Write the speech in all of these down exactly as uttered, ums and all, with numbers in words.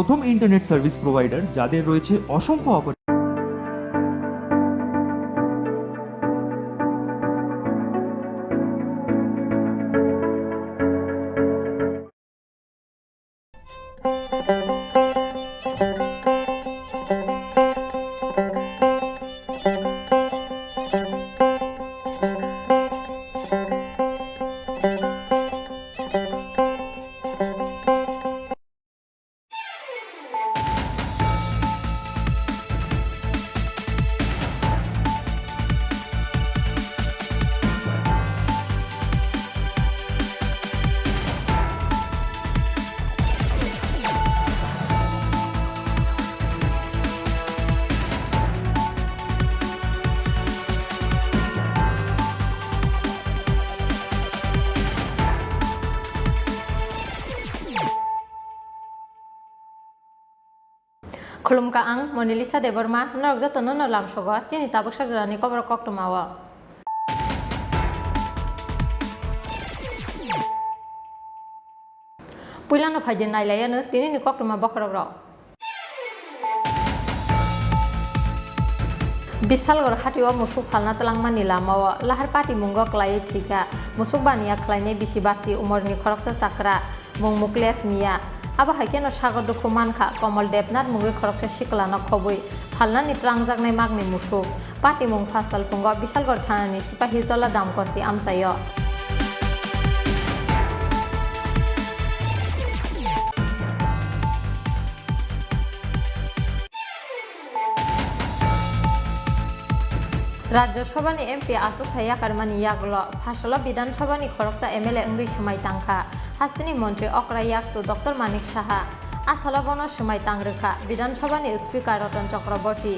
প্রথম internet service provider যাদের রয়েছে অসংখ্য অপার Khulumkha, ang Monalisa Debbarma, norok jotono no lamsogo chini tabuk sakjorani koborok koktwmao. Puilano phaidi nailaiano tinini koktwma bokhorokrok. Bishalgarh hatio musuk phalna twlangmani lamao lahar patimungo klaiwi thwikha musuk baniya khlainai bisi basti umorni khoroksa chakra. Mung Mukles Miya. Abo hai kheno sago dukhu mankha Komol Debnath mungwi khoroksa siklano khobwi phalnani twlangjaknai magni musuk. Patimung Phastalphungo Bishalgarh thanani sipahi Jola Damkosti amchaio. Rajya Sabhani M P achukthai yakarmani yagulo phasalo Bidhan Sabhani khoroksa M L A wngwi swmai tangkha hasteni montri okra yakchu Doctor Manik Saha. A salo bono swmai tang rwkha Bidhan Sabhani Speaker Ratan Chakraborty.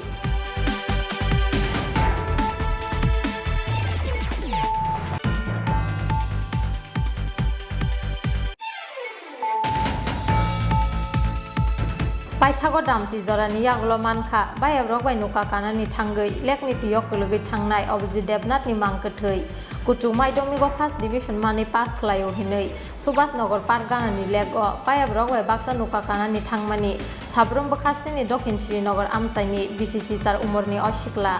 Paithago damchi jorani yagulo mankha, bayabrok bai nuka kanani thangwi lekni twiyo kwlwgwi thangnai Abhijit Debnathni mang kwthwi. Kuchuk Madhyamiko first division manwi pass khlaio hinwi Subhas Nagar Park ganani lego bayabrok bai baksa nuka kanani thangmani Sabrum bwkhasteni Dokhin Srinagar amchaini bisi chichar umorni o sikla.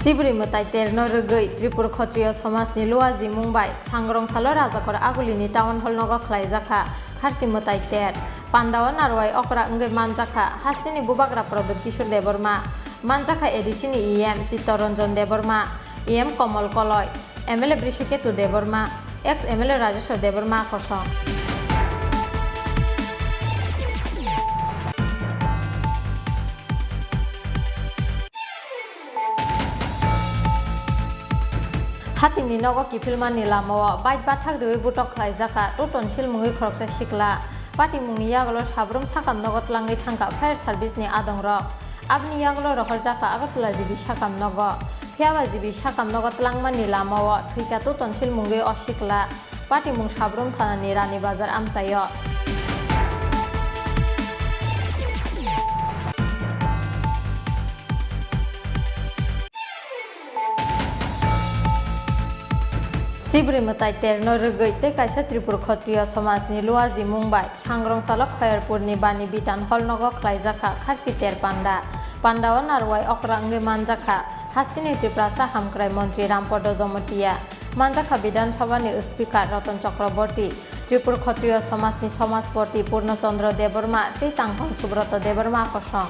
Chibri mwtai terno rwgwi Tripur Khotriyo Somajni Luaji mung bai Sangrong salo Rajakhor Agulini Town Hall nogo khlaijakha kharchi mwtai ter. Pandao narwai okra wngwi manjakha hasteni Bubagra Pradyut Kishore Debbarma, manjakha A D C ni E M Chittaranjan Debbarma, E M Komol Koloi, M L A Brishaketu Debbarma, ex M L A Rajeshwar Debbarma kosong. Hatini nogo kiphilmani lamao bike bathak rwui butok khlaijakha, Tutonsil mungwi khoroksa sikla. Patimungni yagulo Sabrum sakam nogo twlangwi thangkha fire service ni adongrok. Aboni yagulo rohorjakha Agartala G B sakam nogo. Phiyaba G B sakam nogo twlangmani lamao thwikha Tutonsil mungwi o sikla. Patimung Sabrum thanani Rani Bazar amchaio. Chibri mwtai terno rwgwi tei kaisa Tripur Khotriyo Somajni Luaji mung bai Sangrong salo Khoyarpurni Bani Bitan Hall nogo khlaijakha kharchi ter panda. Pandao narwai okra wngwi manjakha hasteni Tiprasa Hamkrai Montri Rampodo Jomotia. Manjakha Bidhan Sabhani Speaker Ratan Chakraborty, Tripur Khotriyo Somajni Somajpoti Purno Chandra Debbarma tei Tangkhon Subroto Debbarma kosong.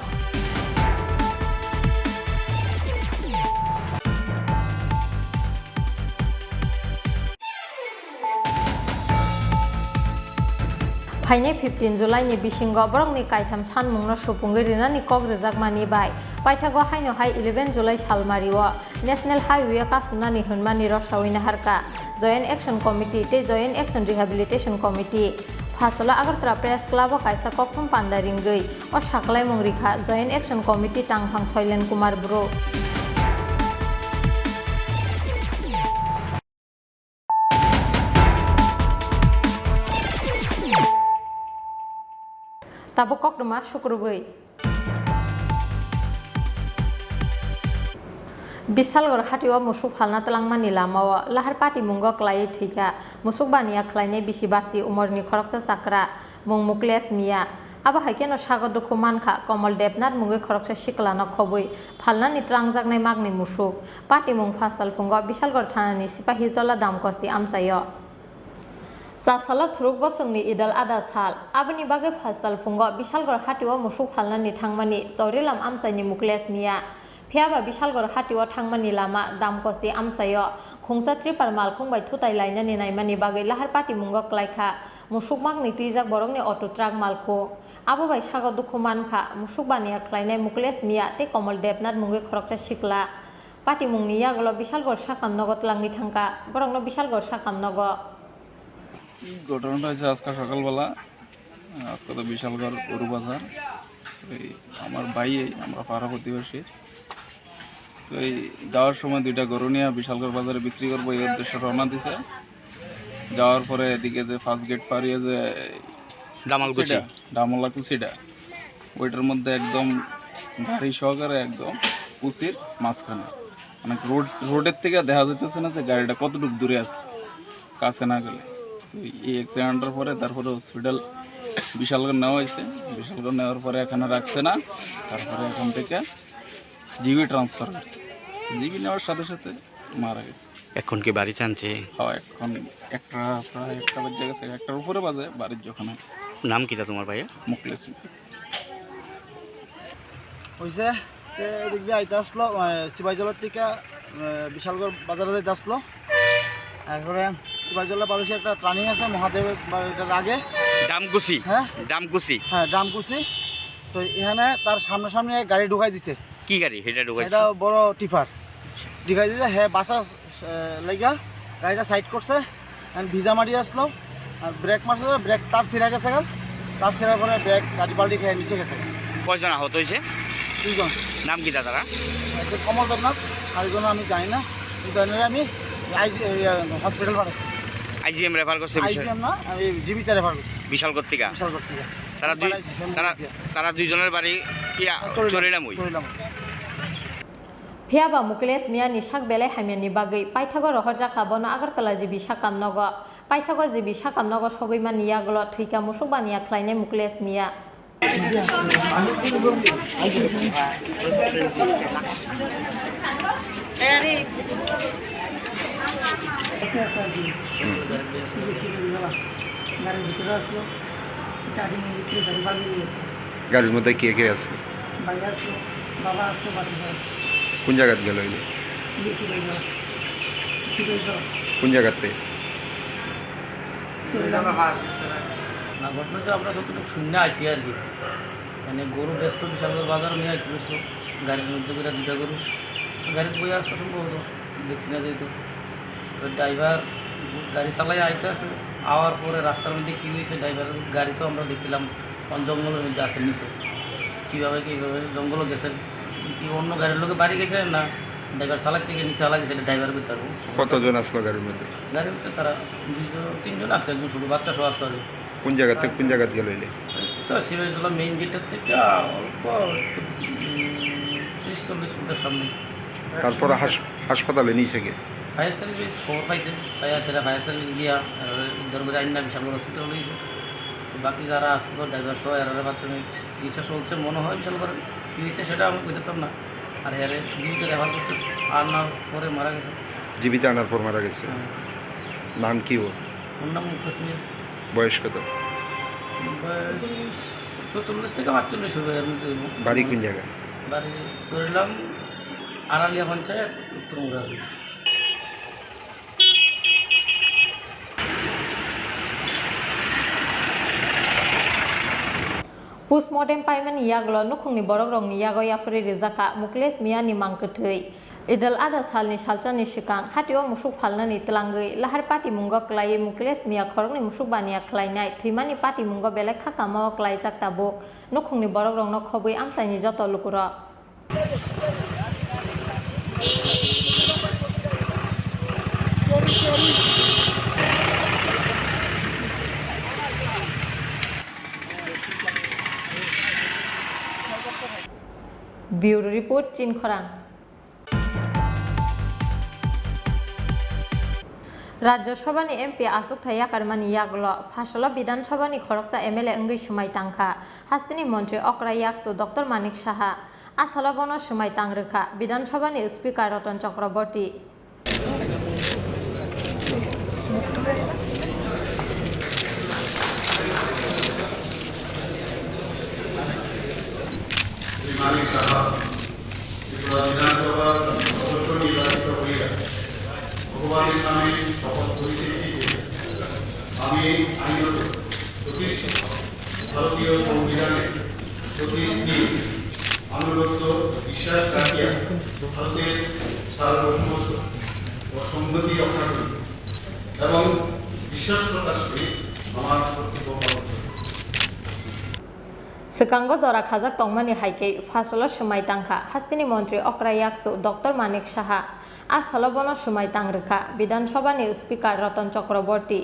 Phainai fifteen July ni bisingo borokni kaitham sanmungno supungwi rinani kok rwjakmani bai paithago haino hai eleven July salmario National Highway o kasunani hwnmani rosaui naharkha Joint Action Committee tei Joint Action Rehabilitation Committee. Phasalo Agartala Press Club o kaisa kokthum panda ringwi o saklaimung rikha Joint Action Committee tangphang Soilen Kumar Bru. Tabuk koktwma sukrubwi. Bishalgarh hatio musuk phalna twlangmani lamao lahar patimungo klaiwi thwikha musuk baniya khlainai bisi basti umorni khoroksa chakra mung Mukles Miya. Abo hai kheno sago dukhu mankha Komol Debnath mungwi khoroksa siklano khobwi phalnani twlangjaknai magni musuk. Patimung phasalphungo Bishalgarh thanani sipahi jola damkosti amchaio. Chasalo thuruk bosongni Idal Adha sal. Aboni bagwi phasalphungo Bishalgarh hatio musuk phalnani thangmani Chorilam amchaini Mukles Miya. Phiyaba Bishalgarh hatio thangmani lama damkosti amchaio khungsa tripar malkhung bai thutai lainani naimani bagwi lahar patimungo klaikha musuk magni twijak borokni auto truck malkhung. Abo bai sago dukhu mankha musuk baniya khlainai Mukles Miya tei Komol Debnath mungwi khoroksa sikla. Patimungni yagulo Bishalgarh sakam nogo twlangwi thangkha, borokno Bishalgarh sakam nogo. এই ঘটনাটা হয়েছে আজকে সকালবেলা। আজকে তো বিশালগড় গরু বাজার। এই আমার ভাই, এই আমরা পাড়া প্রতিবেশী। তো এই যাওয়ার সময় দুইটা গরু নিয়ে বিশালগড় বাজারে বিক্রি করবো, এই উদ্দেশ্যে রওনা দিছে। যাওয়ার পরে এদিকে যে ফার্স্ট গেট পার হয়ে যে ডামালকুচি। কুচিটা, ডামলা কুচিটা, ওইটার মধ্যে একদম গাড়ি সহকারে একদম কুচির মাঝখানে, মানে রোড, রোডের থেকে দেখা যাইতেছে না যে গাড়িটা কতটুকু দূরে আছে, কাছে না গেলে। তো এই অ্যাক্সিডেন্টের পরে তারপরে হসপিটাল বিশালগড় নেওয়া হয়েছে। বিশালগড় নেওয়ার পরে এখানে রাখছে না, তারপরে এখান থেকে জিবি ট্রান্সফার করছে। জিবি নেওয়ার সাথে সাথে মারা গেছে। এখন কি বাড়ি টানছে? হ্যাঁ, এখন একটা, প্রায় একটা বাজে গেছে, একটার উপরে বাজে বাড়ির যখন আছে। নাম কিতা তোমার ভাইয়া? মুকলেশ। হইছে, তে এদিক দিয়ে আইতে আসলো, মানে, সিপাহীজলার থেকে, আহ, বিশালগড় বাজারে যাইতে আসলো। তারপরে সিপাহীজলা পারুশি একটা টার্নিং আছে মহাদেবের বা-, এটার আগে। ডামকুচি? হ্যাঁ? ডামকুচি? হ্যাঁ, ডামকুচি। তো এখানে তার সামনাসামনি এক গাড়ি ঢুকাই দিছে। কি গাড়ি এটা ঢুকাইছে? এটা বড় টিপার। ঢুকাই দিছে, হ্যাঁ, বাসা, আহ, লাইগা গাড়িটা সাইড করছে। And ভিজা মাটি আসলো, আর ব্রেক মারছে, ব্রেক তার ছিঁড়া গেছে গা। তার ছিঁড়ার পরে ব্রেক গাড়ি পাল্টি খেয়ে নিচে গেছে। কয়জন আহত হয়েছে? দুইজন। নাম কি দাদারা? একজন কমল দেবনাথ, আরেকজন আমি জানি না। কিন্তু এনারে আমি আইজি, এই, আহ, হসপিটাল পাঠাচ্ছি। আইজিএম রেফার করছে বিশাল-, আইজিএম না, আমি জিবিতে রেফার করছি। বিশালগড় থেকে? বিশালগড় থেকে। তারা দুই-, পাঠাইছি, ফ্যামিলি তারা, দিয়ে। তারা দুইজনের বাড়ি ইয়া, চরিলাম। চরিলাম ওই। Charilam. Phiyaba Mukles Miyani sak belai hamyani bagwi paithago rohorjakha bono Agartala G B sakam nogo. Paithago G B sakam nogo sogwi mani yagulo thwikha musuk baniya khlainai Mukles Miya. গাড়ির ভিতরে আসলো, গাড়ি পালিয়ে গেছে। গাড়ির মধ্যে কে কে আছে? ভাই আসলো, বাবা আসলো, বাকি ভাই আসলো। কোন জায়গাত গেল হইলে? গেছি ভাই যাওয়া। গেছি ভাই যাওয়া। কোন জায়গাতে? তো ওই জায়গা। না, ঘটনা হচ্ছে আমরা যতটুকু শুনে আইছি আর কি, মানে গরু ব্যস্ত বিশাল বাজারও নিয়ে আইতে ব্যস্ত, গাড়ির মধ্যে করে দুইটা গরু, গাড়িতে বইয়া আসছে সম্ভবত, দেখছি না যেহেতু। তো ড্রাইভার গাড়ি চালাই আইতে আছে, আওয়ার পরে রাস্তার মধ্যে কী হয়েছে, ড্রাইভার গাড়ি তো আমরা দেখলাম অন জঙ্গলের মধ্যে আছে নিচে, কীভাবে কীভাবে জঙ্গলও গেছে, কি অন্য গাড়ির লোকে বাড়ি গেছে না ড্রাইভার চালাক থেকে নিচে চালা গেছে, এটা ড্রাইভার করতে পারবো। কতজন আসলো গাড়ির মধ্যে? গাড়ির মধ্যে তারা দুইজন তিনজন আসতো, একজন ছোটো বাচ্চা সহ আসতো আর কি। কোন জায়গা থেকে কোন জায়গাত গেল হইলে? তো সিরাজুল্লাহ মেইন গেটের থেকে অল্প একটু, উম, ত্রিশ চল্লিশ মিটার সামনে। তারপরে হাস-, হাসপাতালে নিয়েছে কে? ফায়ার সার্ভিস খবর পাইছে, ফায়ার, সেটা ফায়ার সার্ভিস গিয়া, আহ, উদ্ধার করে আইন না বিশালগড় হসপিটাল নিয়েছে। তো বাকি যারা আসলো ড্রাইভার সহ এরারে প্রাথমিক চিকিৎসা চলছে মনে হয় বিশালগড়ে। কী হয়েছে সেটা আমি বুঝতাম না। আর এরে জীবিত রেফার করছে, আনার পরে মারা গেছে। জীবিত আনার পর মারা গেছে। হ্যাঁ। নাম কি ওর? ওর নাম মুকেশ মিয়া। বয়স কত? বয়স তো চল্লিশ থেকে পাঁচচল্লিশ হবে এর মধ্যে। বাড়ি কোন জায়গায়? বাড়ি চরিলাম, আড়ালিয়া পঞ্চায়েত, উত্তর Murari. Postmortem paimani yagulo nukhungni borokrokni yago yaphuri rijak kha Mukles Miyani mang kwthwi. Idal Adha salni salchani swkang hatio musuk phalnani twlangwi lahar patimungo klaiwi Mukles Miya khoroknwi musuk baniya khlainai thwimani patimungo belai kha kamao klaijak tabuk. Nukhungni borokrokno khobwi amchaini joto lukurok. Bureau Report, Chinkhorang. Rajya Sabhani M P achukthai yakarmani yagulo Phasalok Bidhan Sabhani khoroksa M L A wngwi swmai tangkha hasteni montri okra yakchu Doctor Manik Saha. A salo bono swmai tang rwkha Bidhan Sabhani Speaker Ratan Chakraborty. Shri মানিক সাহা ত্রিপুরা বিধানসভার সদস্য নির্বাচিত হইয়া ভগবানের নামে শপথ করিতেছি যে আমি আইনত প্রতিষ্ঠিত ভারতীয় সংবিধানের প্রতি স্থির আনুগত্য বিশ্বাস রাখিয়া ভারতের সার্বভৌমত্ব ও সংহতি রক্ষা করিব এবং বিশ্বস্ততার সহিত আমার কর্তব্য পালন করিব। Swkango jora khajak tongmani hai khe Phasalok swmai tangkha hasteni montri okra yakchu Doctor Manik Saha. A salo bono swmai tang rwkha Bidhan Sabhani Speaker Ratan Chakraborty.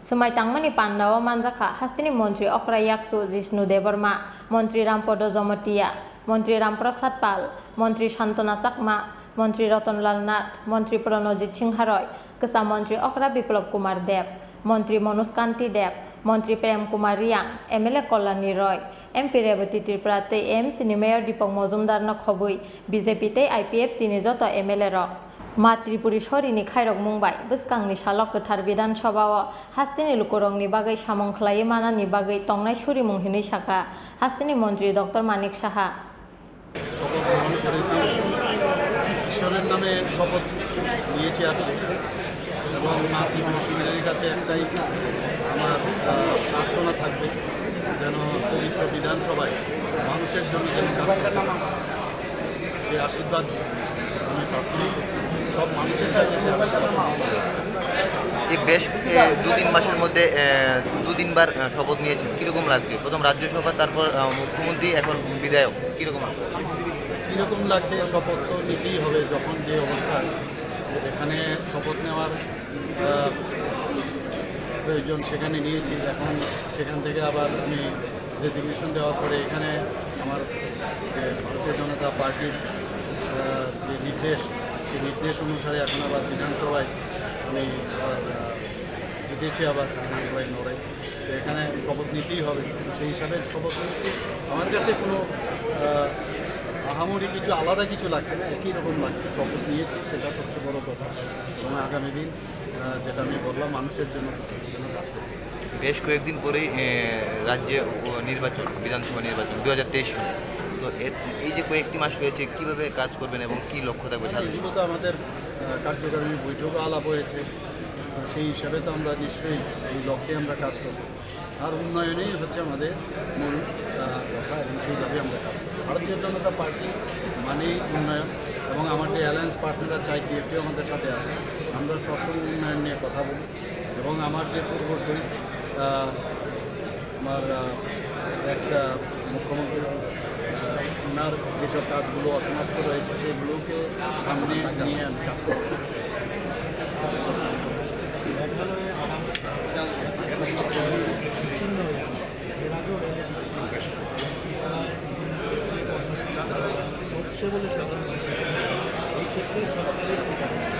Swmai tangmani pandao manjakha hasteni montri okra yakchu Jishnu Debbarma, montri Rampodo Jomotia, montri Ramprasad Pal, montri Santona Chakma, montri Ratan Lal Nath, montri Pranojit Singha Roy, kwcham montri okra Biplab Kumar Deb, montri Manoj Kanti Deb, montri Prem Kumar Riang, M L A Kalyani Roy, M P Rebati Tripura tei A M C ni Mayor Deepak Majumdar no khobwi B J P tei I P F T ni joto M L A rok. Ma Tripuri Sori ni khairokmung bai bwskang ni salo kwthar Bidhan Sabha o hasteni lukurok ni bagwi samung khlaiwi mana ni bagwi tongnai surimung hinwi sakha hasteni montri Doctor Manik Saha. শপথ গ্রহণ করেছি, ঈশ্বরের নামে শপথ নিয়েছি আজকে। এবং মা ত্রিপুরা সুন্দরীর কাছে একটাই আমার, আহ, প্রার্থনা থাকবে, যেন পবিত্র বিধানসভায় মানুষের জন্য যেন কাজ করতে পারি। সেই আশীর্বাদ আমি প্রার্থনা করছি সব মানুষের কাছে। এই বেশ, এ, দু তিন মাসের মধ্যে, এ, দু তিনবার, এ, শপথ নিয়েছেন, কিরকম লাগছে? প্রথম রাজ্যসভা, তারপর, আহ, মুখ্যমন্ত্রী, এখন বিধায়ক, কিরকম লাগছে? কিরকম লাগছে? শপথ তো নিতেই হবে, যখন যে অবস্থা, এখানে শপথ নেওয়ার, আহ, প্রয়োজন, সেখানে নিয়েছি। এখন সেখান থেকে আবার আমি রেজিগনেশন দেওয়ার পরে এখানে আমার যে ভারতীয় জনতা পার্টির, আহ, যে নির্দেশ, সেই নির্দেশ অনুসারে এখন আবার বিধানসভায় আমি আবার, আহ, জিতেছি, আবার বিধানসভায় লড়াই। তো এখানে শপথ নিতেই হবে। সেই হিসাবে শপথ নিতে আমার কাছে কোনো, আহ, আহামরি কিছু আলাদা কিছু লাগছে না, একই রকম লাগছে। শপথ নিয়েছি, সেটা সবচেয়ে বড় কথা। এবং আগামী দিন, আহ, যেটা আমি বললাম, মানুষের জন্য, দেশের জন্য কাজ করব। বেশ কয়েকদিন পরেই, এ, রাজ্যে উপ-, নির্বাচন, বিধানসভা নির্বাচন দু হাজার তেইশ সনে। তো এ-, এই যে কয়েকটি মাস রয়েছে, কিভাবে কাজ করবেন এবং কি লক্ষ্য থাকবে সামনে? এগুলো তো আমাদের, আহ, কার্যকারিণী বৈঠকও আলাপ হয়েছে। তো সেই হিসাবে তো আমরা নিশ্চয়ই এই লক্ষ্যে আমরা কাজ করব। আর উন্নয়নেই হচ্ছে আমাদের মূল, আহ, কথা এবং সেইভাবে আমরা কাজ করব। ভারতীয় জনতা পার্টি মানেই উন্নয়ন এবং আমার যে অ্যালায়েন্স পার্টনাররা চাই, বিএনপিও আমাদের সাথে আছে, আমরা সবসময় উন্নয়ন নিয়ে কথা বলি। এবং আমার যে পূর্বসূরি, আহ, আমার, আহ, এক্স, আহ, মুখ্যমন্ত্রী, আহ, ওনার যেসব কাজগুলো অসমাপ্ত রয়েছে, সেগুলোকে সামনে নিয়ে আমি কাজ করব।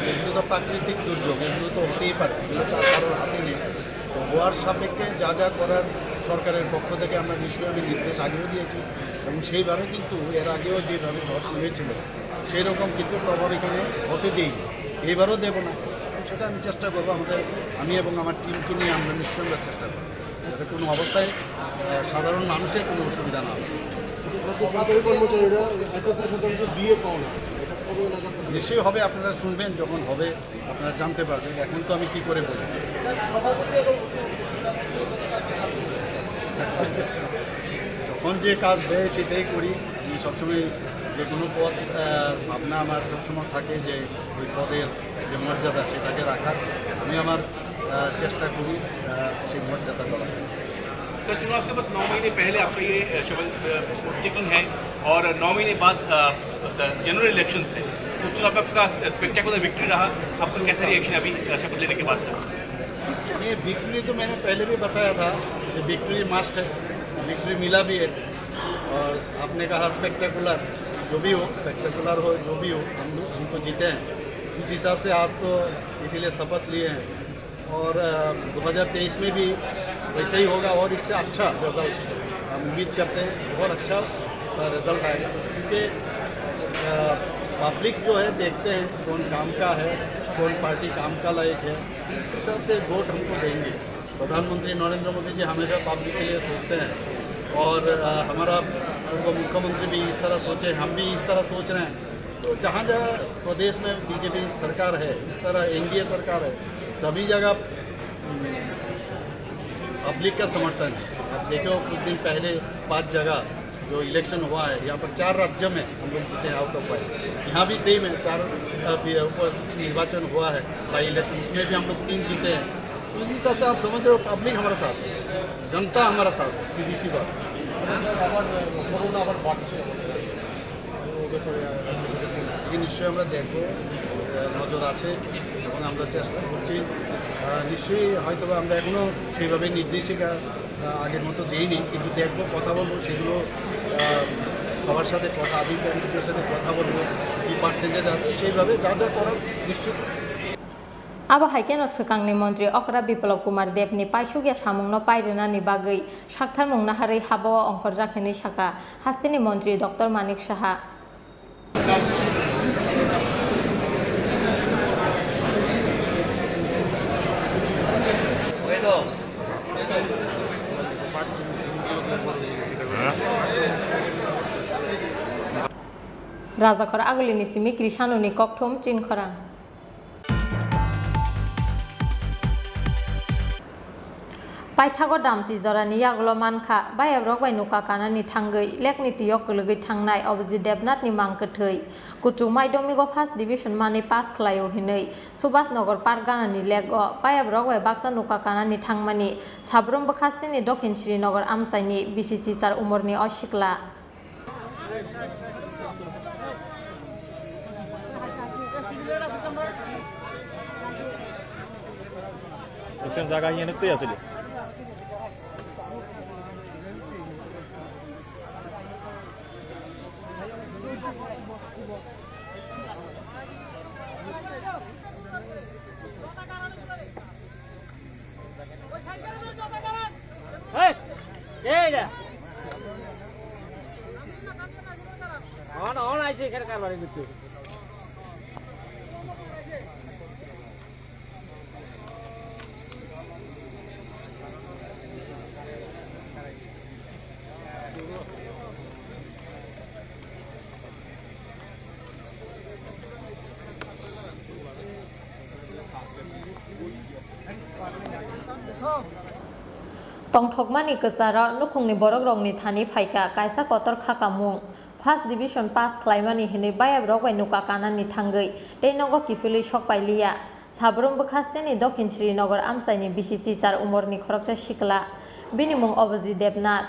এগুলো তো প্রাকৃতিক দুর্যোগ, এগুলো তো হতেই পারে, এগুলো তো আর কারোর হাতে নেই। তো হওয়ার সাপেক্ষে যা যা করার সরকারের পক্ষ থেকে আমরা নিশ্চয়ই, আমি নির্দেশ আগেও দিয়েছি এবং সেইভাবে কিন্তু এর আগেও যেভাবে ধস নেমেছিল সেই রকম কিন্তু প্রভাব এখানে হতে দেই, এবারও দেব না। সেটা আমি চেষ্টা করবো, আমাদের, আমি এবং আমার টিমকে নিয়ে আমরা নিশ্চয়ই আমরা চেষ্টা করবো যাতে কোনো অবস্থায়, আহ, সাধারণ মানুষের কোনো অসুবিধা না হয়। কিন্তু গত সরকারি কর্মচারীরা একাত্তর শতাংশ ডিএ পাও না, এটা কবে নাগাদ হবে? নিশ্চয়ই হবে, আপনারা শুনবেন, যখন হবে আপনারা জানতে পারবেন। এখন তো আমি কি করে বলবো, যখন যে কাজ দেয় সেটাই করি। আমি সবসময় যে কোনো পদ, আহ, ভাবনা আমার সবসময় থাকে যে ওই পদের যে মর্যাদা সেটাকে রাখার। আমি আমার, আহ, চেষ্টা করি, আহ, সেই মর্যাদাটা রাখার। सर, चुनाव से बस नौ महीने पहले आपका ये, अ, शपथ, अ, टेकिंग है और नौ महीने बाद, अ, जनरल इलेक्शंस है। उपचुनाव में आपका स्पेक्टेकुलर विक्ट्री रहा, आपका कैसा रिएक्शन है अभी, अ, शपथ लेने के बाद, सर? ये विक्ट्री तो मैंने पहले भी बताया था कि विक्ट्री मस्ट है, विक्ट्री मिला भी है। और आपने कहा स्पेक्टेकुलर, जो भी हो, स्पेक्टेकुलर हो, जो भी हो, हम लोग, हम तो जीते हैं। उस हिसाब से आज तो इसीलिए शपथ लिए हैं। और, अ, दो हज़ार तेईस में भी वैसे ही होगा और इससे अच्छा रिजल्ट हम उम्मीद करते हैं, बहुत अच्छा, अ, रिजल्ट आएगा, क्योंकि, अ, पब्लिक जो है, देखते हैं कौन काम का है, कौन पार्टी काम का लायक है, इस हिसाब से वोट हमको देंगे। प्रधानमंत्री नरेंद्र मोदी जी हमेशा पब्लिक के लिए सोचते हैं और, अ, हमारा उप मुख्यमंत्री भी इस तरह सोचे, हम भी इस तरह सोच रहे हैं। तो जहाँ जहाँ प्रदेश में बीजेपी सरकार है, इस तरह एनडीए सरकार है, सभी जगह, हम्म, पब्लिक का समर्थन है। आप देखो, कुछ दिन पहले पांच जगह जो इलेक्शन हुआ है, यहाँ पर चार राज्य में हम लोग जीते हैं आउट ऑफ फाइव। यहाँ भी सेम है, चार, अ, भी, अ, उप निर्वाचन हुआ है, बाई इलेक्शन, उसमें भी हम लोग तीन जीते हैं। तो इस हिसाब से आप समझ रहे हो, पब्लिक हमारा साथ है, जनता हमारा साथ है, सीधी सी बात। আবার করোনা আবার বাড়ছে। এই নিশ্চয়ই আমরা দেখব, নজর আছে এবং আমরা চেষ্টা করছি। আহ, নিশ্চয়ই হয়তো বা আমরা এখনও সেইভাবে নির্দেশিকা, আহ, আগের মতো দিইনি, কিন্তু দেখব, কথা বলবো সেগুলো, আহ, সবার সাথে কথা, আধিকারিকদের সাথে কথা বলবো, কী পার্সেন্টেজ আছে, সেইভাবে যা যা করার নিশ্চয়ই। Abo hai kheno swkangni montri okra Biplab Kumar Debni paisukya samungno pairwnani bagwi saktharmung naharwi habao ongkhorjak hwnwi sakha hasteni montri Doctor Manik Saha. Rajakhor Agulini simi Krishanoni kokthum Chinkhorang. Paithago damchi jorani yagulo mankha, bayabrok bai nuka kanani thangwi lekni twiyo kwlwgwi thangnai Abhijit Debnathni mang kwthwi. Kuchuk Madhyamigo first division manwi pass khlaio hinwi Subhas Nagar Parganani lego bayabrok bai baksa nuka kanani thangmani Sabrum bwkhasteni Dokhin Srinagar amchaini bisi chichar umorni o sikla. Eksan jaga hiyan twi asile. এই, এই রে। On, on আইছে এখানে কারবারে কিন্তু। Tongthokmani kwcharo nukhungni borokrokni thani phaikha kaisa kotor khakamung. First division pass khlaimani hinwi bayabrok bai nuka kanani thangwi tei nogo kiphilwi sokpai liya. Sabrum bwkhasteni Dokhin Srinagar amchaini bisi chichar umorni khoroksa sikla. Bini mung Abhijit Debnath.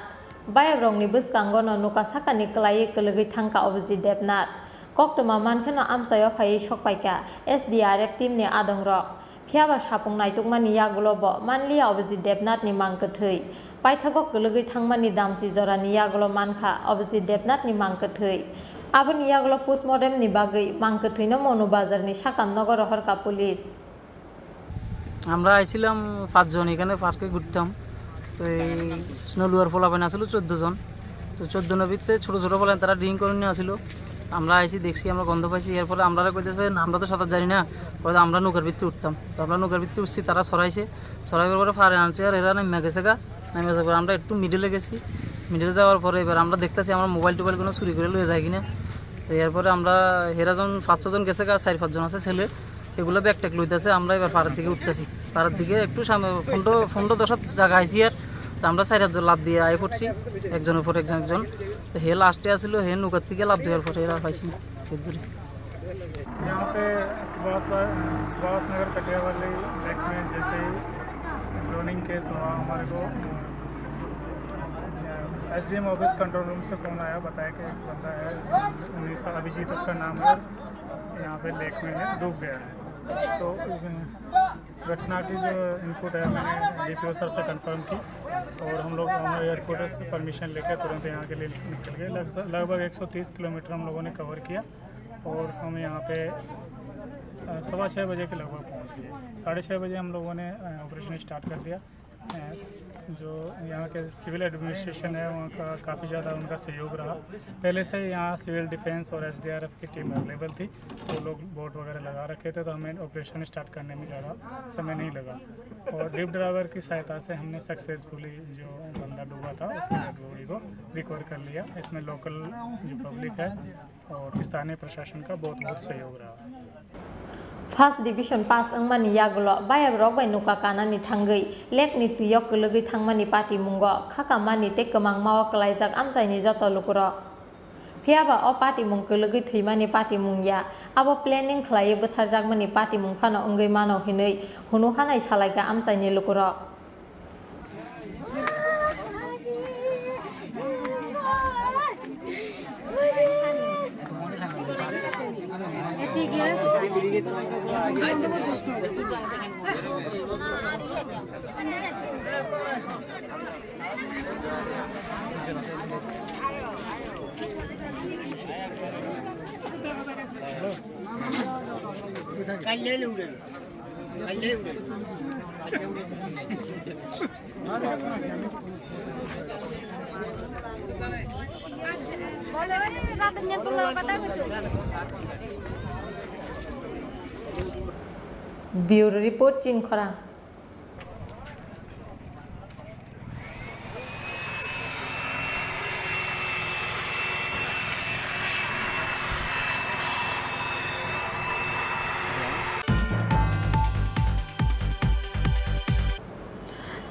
Bayabrokni bwskango no nuka sakani kwlaiwi kwlwgwi thangkha Abhijit Debnath. Koktwma mankheno amchaio phaiwi sokpaikha S D R F teamni adongrok. Phiyaba sapung naitukmani yagulo bo manliya Abhijit Debnathni mang kwthwi. Paithago kwlwgwi thangmani damchi jorani yagulo mankha Abhijit Debnathni mang kwthwi. Aboni yagulo postmortemni bagwi mang kwthwino Monu Bazarni sakam nogo rohorkha police. আমরা আইছিলাম পাঁচজন, এখানে পার্কে ঘুরতাম। তো এই স্নো লুয়ার পোলাপান আসলো চোদ্দ জন। তো চোদ্দ জনের ভিতরে ছোটো ছোটো পোলাপান, তারা ড্রিঙ্ক করে নিয়ে আসলো। আমরা আইছি, দেখছি, আমরা গন্ধ পাইছি। এরপরে আমরা কইতেছে, "আমরা তো সাঁতার জানি না।" কইতে, "আমরা নৌকার ভিতরে উঠতাম।" তো আমরা নৌকার ভিতরে উঠছি, তারা সরাইছে। সরাইবার পরে ফারে আনছে, আর এরা নেমে গেছে গা। নেমে যাওয়ার পরে আমরা একটু মিডলে গেছি। মিডলে যাওয়ার পরে এবার আমরা দেখতেছি আমার মোবাইল টোবাইল কোনো চুরি করে লয়ে যায় কিনা। তো এরপরে আমরা, এরা যখন পাঁচ ছজন গেছে গা, চার পাঁচজন আছে ছেলে, এগুলো ব্যাগ ট্যাগ লইতেছে। আমরা এবার পাড়ের দিকে উঠতেছি, পাড়ের দিকে একটু সামনে পনেরো পনেরো দশ জায়গা আইছি। আর তো আমরা চার পাঁচজন লাফ দিয়ে আয় পড়ছি, একজনের পর একজন একজন। তো হে লাস্টে আসলো, হে নৌকার দিকে লাফ দেওয়ার পরে এরা পাইছি না। यहाँ पे सुभाष, सुभाष नगर कटियावाली लेक में जैसे ही ड्रोनिंग केस हुआ, हमारे को एसडीएम ऑफिस कंट्रोल रूम से फ़ोन आया, बताया कि एक बंदा है, उन्नीस साल, अभिजीत उसका नाम है, यहाँ पे लेक में है, डूब गया है। तो घटना की जो इनपुट है, मैंने डीपीओ सर से कंफर्म की और हम लोग, हम एयरपोर्ट से परमिशन लेकर तुरंत यहाँ के लिए निकल गए। लग-, लगभग एक सौ तीस किलोमीटर हम लोगों ने कवर किया और हम यहाँ पे अ, सवा छः बजे के लगभग पहुंच गए। साढ़े छः बजे हम लोगों ने, अ, ऑपरेशन स्टार्ट कर दिया। अ, जो यहाँ के सिविल एडमिनिस्ट्रेशन है, वहाँ का काफ़ी ज़्यादा उनका सहयोग रहा। पहले से यहाँ सिविल डिफेंस और एसडीआरएफ की टीम अवेलेबल थी, वो लोग बोट वगैरह लगा रखे थे, तो हमें ऑपरेशन स्टार्ट करने में ज़्यादा समय नहीं लगा। और लिफ्ट ड्राइवर की सहायता से हमने सक्सेसफुली जो बंदा डूबा था, उसकी डेड बॉडी को रिकवर कर लिया। इसमें लोकल जो पब्लिक है और स्थानीय प्रशासन का बहुत बहुत सहयोग रहा। First Division pass wngmani yagulo bayabrok bai nuka kanani thangwi lekni twio kwlwgwi thangmani patimungo khakamani tei kwmangmao kwlaijak amchaini joto lukurok. Phiyaba o patimung kwlwgwi thwimani patimung ya, abo planning khlaiwi bwtharjakmani patimung phano wngwi mano hinwi hunu hanai salaikha amchaini lukurok. Bureau Report, Chinkhorang.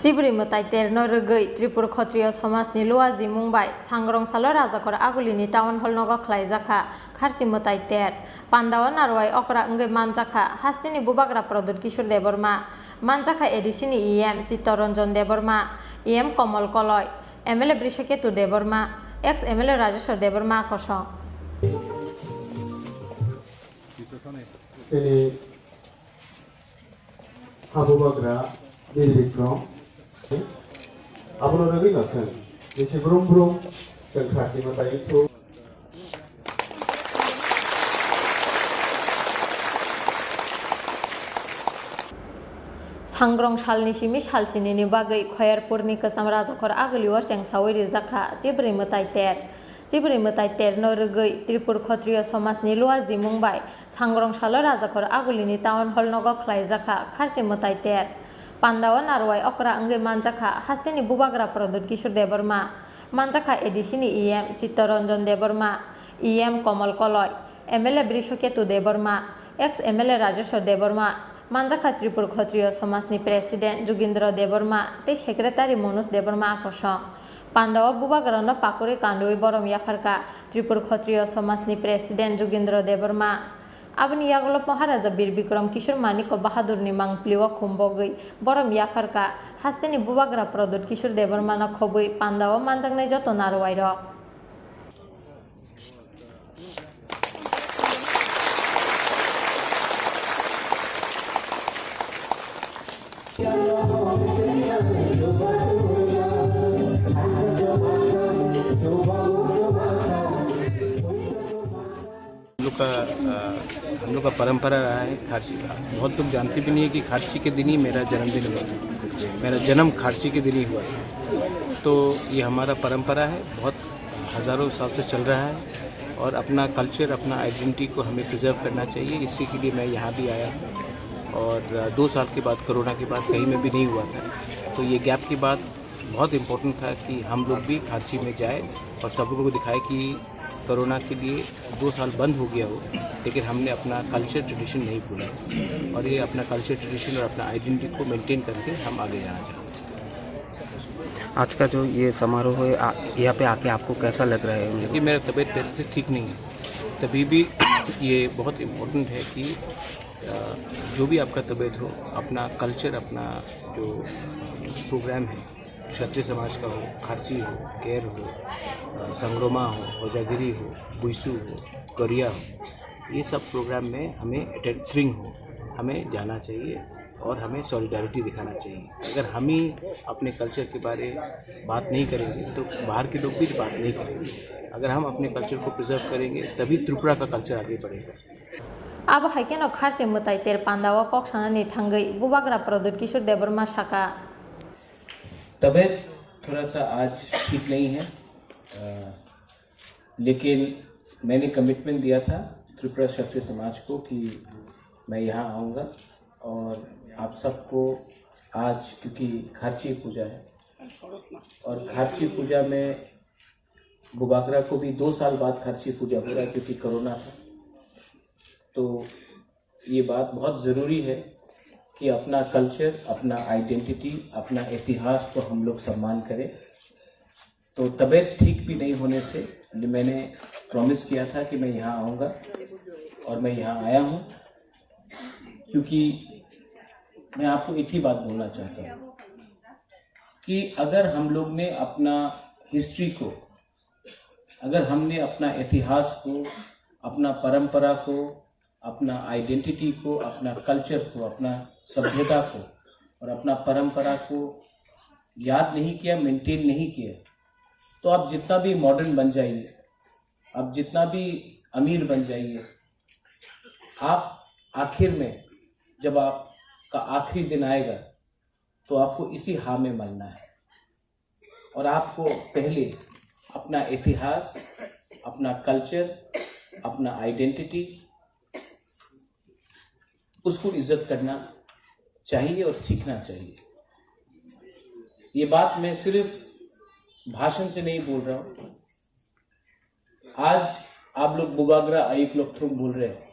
Chibri mwtai terno rwgwi Tripur Khotriyo Somajni Luajimung bai Sangrong Salo Rajakhor Agulini Town Hall nogo khlaijakha Kharchi mwtai ter. Pandao narwai okra wngwi manjakha hasteni Bubagra Pradyut Kishore Debbarma, manjakha A D C ni E M Chittaranjan Debbarma, E M Komol Koloi, M L A Brishaketu Debbarma, ex M L A Rajeshwar Debbarma kosong. Chini Habubagra Bir Bikrom. Abono rwgwi no chwng nisi brum brum chwng kharchi mwtai thu. Sangrong salni simi salchinini bagwi Khoyarpurni kwcham Rajakhor Agulio chengsaui rijakha Chibri mwtai ter. Chibri mwtai terno rwgwi Tripur Khotriyo Somajni Luajimung bai Sangrong Salo Rajakhor Agulini Town Hall nogo khlaijakha Kharchi mwtai ter. Pandao narwai okra wngwi manjakha hasteni Bubagra Pradyut Kishore Debbarma, manjakha A D C ni E M Chittaranjan Debbarma, E M Komol Koloi, M L A Brishaketu Debbarma, ex M L A Rajeshwar Debbarma, manjakha Tripur Khotriyo Somajni President Jugindra Debbarma tei Secretary Manoj Debbarma kosong. Pandao Bubagrano pakurwi kanwi borom yapharkha Tripur Khotriyo Somajni President Jugindra Debbarma. Aboni yagulo Maharaja Bir Bikrom Kishore Manikya Bahadurni mangpilio khumbogwi borom yapharkha hasteni Bubagra Pradyut Kishore Debbarmano khobwi pandao manjaknai joto narwairok. हम लोग का, अ, हम लोग का परंपरा रहा है खारसी का। बहुत लोग जानते भी नहीं है कि खारसी के दिन ही मेरा जन्मदिन हुआ था। मेरा जन्म खारसी के दिन ही हुआ था। तो ये हमारा परंपरा है, बहुत हज़ारों साल से चल रहा है और अपना कल्चर, अपना आइडेंटिटी को हमें प्रिजर्व करना चाहिए। इसी के लिए मैं यहाँ भी आया हूँ और, अ, दो साल के बाद, कोरोना के बाद कहीं में भी नहीं हुआ था, तो ये गैप के बाद बहुत इम्पोर्टेंट था कि हम लोग भी खारसी में जाए और सब लोगों को दिखाए कि कोरोना के लिए दो साल बंद हो गया हो, लेकिन हमने अपना कल्चर ट्रेडिशन नहीं भूला और ये अपना कल्चर ट्रेडिशन और अपना आइडेंटिटी को मेंटेन करके हम आगे जाना चाहते हैं। आज का जो ये समारोह है, आ, यहाँ पे आके आपको कैसा लग रहा है? देखिए, मेरा तबीयत पहले से ठीक नहीं है, तभी भी ये बहुत इम्पोर्टेंट है कि, अ, जो भी आपका तबीयत हो, अपना कल्चर, अपना जो प्रोग्राम है, क्षत्रिय समाज का हो, खारसी हो, केर हो, अ, संग्रोमा हो, होजागिरी हो, बुइसू हो, गरिया हो, ये सब प्रोग्राम में हमें अटेंड, त्रिंग हो, हमें जाना चाहिए और हमें सॉलिडारिटी दिखाना चाहिए। अगर हम ही अपने कल्चर के बारे बात नहीं करेंगे, तो बाहर के लोग भी बात नहीं करेंगे। अगर हम अपने कल्चर को प्रिजर्व करेंगे, तभी त्रिपुरा का कल्चर आगे बढ़ेगा। Abo hai kheno kharchi mwtai ter pandao kok sanani thangwi Bubagra Pradyut Kishore Debbarma sakha. तबीयत थोड़ा सा आज ठीक नहीं है, अ, लेकिन मैंने कमिटमेंट दिया था त्रिपुरा क्षत्रिय समाज को कि मैं यहाँ आऊँगा और आप सबको आज, क्योंकि खार्ची पूजा है और खार्ची पूजा में बुबागरा को भी दो साल बाद खार्ची पूजा हो रहा है क्योंकि कोरोना था, तो ये बात बहुत ज़रूरी है कि अपना कल्चर, अपना आइडेंटिटी, अपना इतिहास को हम लोग सम्मान करें। तो तबीयत ठीक भी नहीं होने से मैंने प्रॉमिस किया था कि मैं यहाँ आऊँगा और मैं यहाँ आया हूँ, क्योंकि मैं आपको एक ही बात बोलना चाहता हूँ कि अगर हम लोग ने अपना हिस्ट्री को, अगर हमने अपना इतिहास को, अपना परंपरा को, अपना आइडेंटिटी को, अपना कल्चर को, अपना सभ्यता को और अपना परंपरा को याद नहीं किया, मेंटेन नहीं किया, तो आप जितना भी मॉडर्न बन जाइए, आप जितना भी अमीर बन जाइए, आप आखिर में जब आपका आखिरी दिन आएगा, तो आपको इसी हाँ में मरना है। और आपको पहले अपना इतिहास, अपना कल्चर, अपना आइडेंटिटी, उसको इज्जत करना चाहिए और सीखना चाहिए। ये बात मैं सिर्फ भाषण से नहीं बोल रहा हूँ। आज आप लोग बुबागरा आयुक लोग थ्रू बोल रहे हैं।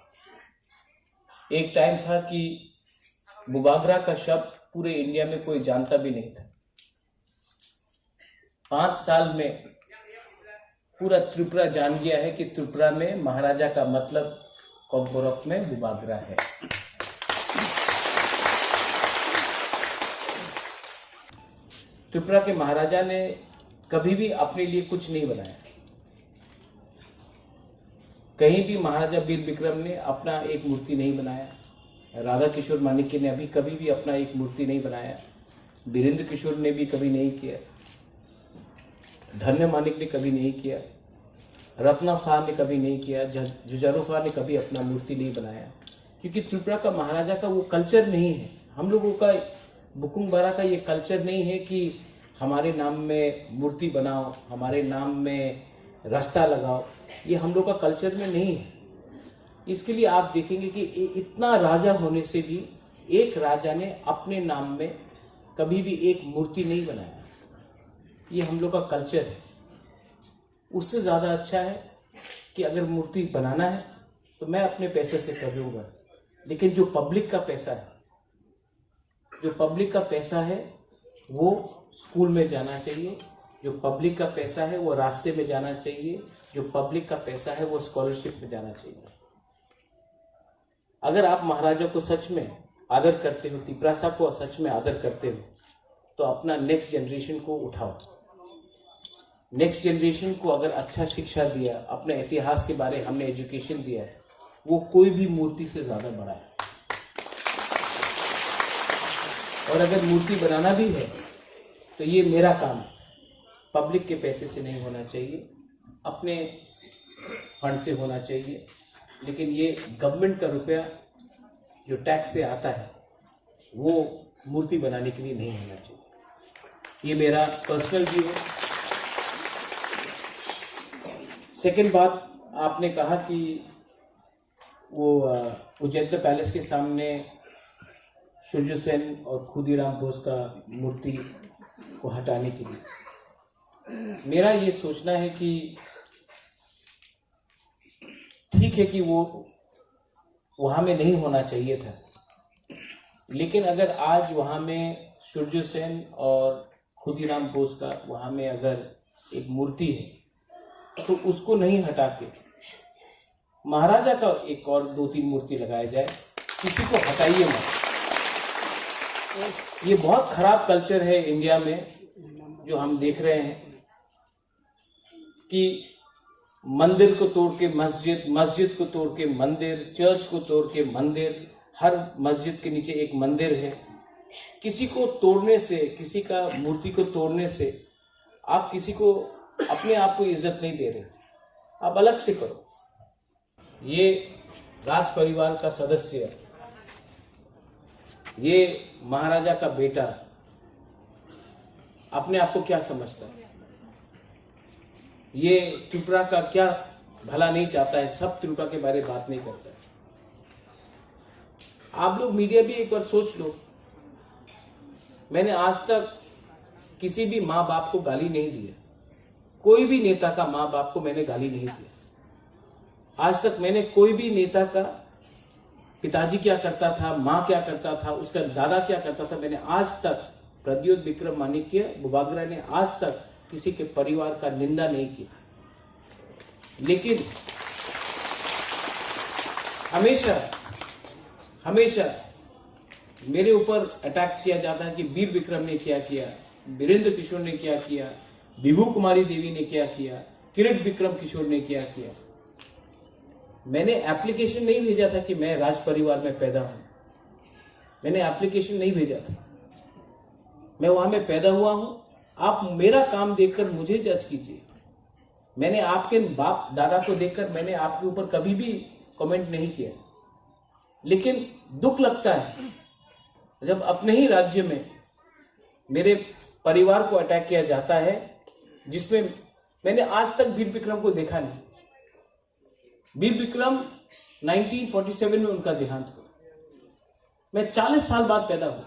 एक टाइम था कि बुबागरा का शब्द पूरे इंडिया में कोई जानता भी नहीं था। पाँच साल में पूरा त्रिपुरा जान गया है कि त्रिपुरा में महाराजा का मतलब ककबरक में बुबागरा है। त्रिपुरा के महाराजा ने कभी भी अपने लिए कुछ नहीं बनाया। कहीं भी महाराजा वीर विक्रम ने अपना एक मूर्ति नहीं बनाया। राधा किशोर माणिक्य ने अभी कभी भी अपना एक मूर्ति नहीं बनाया। बीरेंद्र किशोर ने भी कभी नहीं किया। धन्य मानिक ने कभी नहीं किया। रत्ना फा ने कभी नहीं किया। जु-, जुझारू फा ने कभी अपना मूर्ति नहीं बनाया, क्योंकि त्रिपुरा का महाराजा का वो कल्चर नहीं है। हम लोगों का, बुकुंग बारा का ये कल्चर नहीं है कि हमारे नाम में मूर्ति बनाओ, हमारे नाम में रास्ता लगाओ, ये हम लोग का कल्चर में नहीं है। इसके लिए आप देखेंगे कि इ-, इतना राजा होने से भी एक राजा ने अपने नाम में कभी भी एक मूर्ति नहीं बनाया। ये हम लोग का कल्चर है। उससे ज़्यादा अच्छा है कि अगर मूर्ति बनाना है तो मैं अपने पैसे से कर लूँगा, लेकिन जो पब्लिक का पैसा है, जो पब्लिक का पैसा है वो स्कूल में जाना चाहिए, जो पब्लिक का पैसा है वो रास्ते में जाना चाहिए, जो पब्लिक का पैसा है वो स्कॉलरशिप में जाना चाहिए। अगर आप महाराजा को सच में आदर करते हो, तिपरासा को सच में आदर करते हो, तो अपना नेक्स्ट जनरेशन को उठाओ। नेक्स्ट जनरेशन को अगर अच्छा शिक्षा दिया, अपने इतिहास के बारे हमने एजुकेशन दिया, वो कोई भी मूर्ति से ज़्यादा बड़ा है। और अगर मूर्ति बनाना भी है तो ये मेरा काम है, पब्लिक के पैसे से नहीं होना चाहिए, अपने फंड से होना चाहिए। लेकिन ये गवर्नमेंट का रुपया जो टैक्स से आता है वो मूर्ति बनाने के लिए नहीं होना चाहिए। ये मेरा पर्सनल व्यू है। सेकंड बात, आपने कहा कि वो, अ, उज्जैन पैलेस के सामने सूर्य सेन और खुदीराम बोस का मूर्ति को हटाने के लिए। मेरा ये सोचना है कि ठीक है कि वो वहाँ में नहीं होना चाहिए था, लेकिन अगर आज वहाँ में सूर्य सेन और खुदीराम बोस का वहाँ में अगर एक मूर्ति है तो उसको नहीं हटा के महाराजा का एक और दो तीन मूर्ति लगाया जाए, किसी को हटाइए मत। ये बहुत खराब कल्चर है इंडिया में जो हम देख रहे हैं कि मंदिर को तोड़ के मस्जिद, मस्जिद को तोड़ के मंदिर, चर्च को तोड़ के मंदिर, हर मस्जिद के नीचे एक मंदिर है। किसी को तोड़ने से, किसी का मूर्ति को तोड़ने से आप किसी को, अपने आप को इज्जत नहीं दे रहे, आप अलग से करो। ये राज परिवार का सदस्य, ये महाराजा का बेटा अपने आप को क्या समझता है? ये त्रिपुरा का क्या भला नहीं चाहता है, सब त्रिपुरा के बारे में बात नहीं करता है। आप लोग मीडिया भी एक बार सोच लो, मैंने आज तक किसी भी माँ बाप को गाली नहीं दिया, कोई भी नेता का माँ बाप को मैंने गाली नहीं दिया। आज तक मैंने कोई भी नेता का पिताजी क्या करता था, माँ क्या करता था, उसका दादा क्या करता था, मैंने आज तक, प्रद्योत विक्रम माणिक्य बुबाग्रा ने आज तक किसी के परिवार का निंदा नहीं किया। लेकिन हमेशा, हमेशा मेरे ऊपर अटैक किया जाता है कि वीर विक्रम ने क्या किया, वीरेंद्र किशोर ने क्या किया, विभू कुमारी देवी ने क्या किया, किरण विक्रम किशोर ने क्या किया। मैंने एप्लीकेशन नहीं भेजा था कि मैं राज परिवार में पैदा हूं, मैंने एप्लीकेशन नहीं भेजा था। मैं वहां में पैदा हुआ हूं। आप मेरा काम देखकर मुझे जज कीजिए। मैंने आपके बाप दादा को देखकर मैंने आपके ऊपर कभी भी कमेंट नहीं किया। लेकिन दुख लगता है जब अपने ही राज्य में मेरे परिवार को अटैक किया जाता है, जिसमें मैंने आज तक वीर विक्रम को देखा नहीं। वीर विक्रम नाइनटीन फ़ोर्टी सेवन में उनका देहांत हुआ। मैं चालीस साल बाद पैदा हुआ,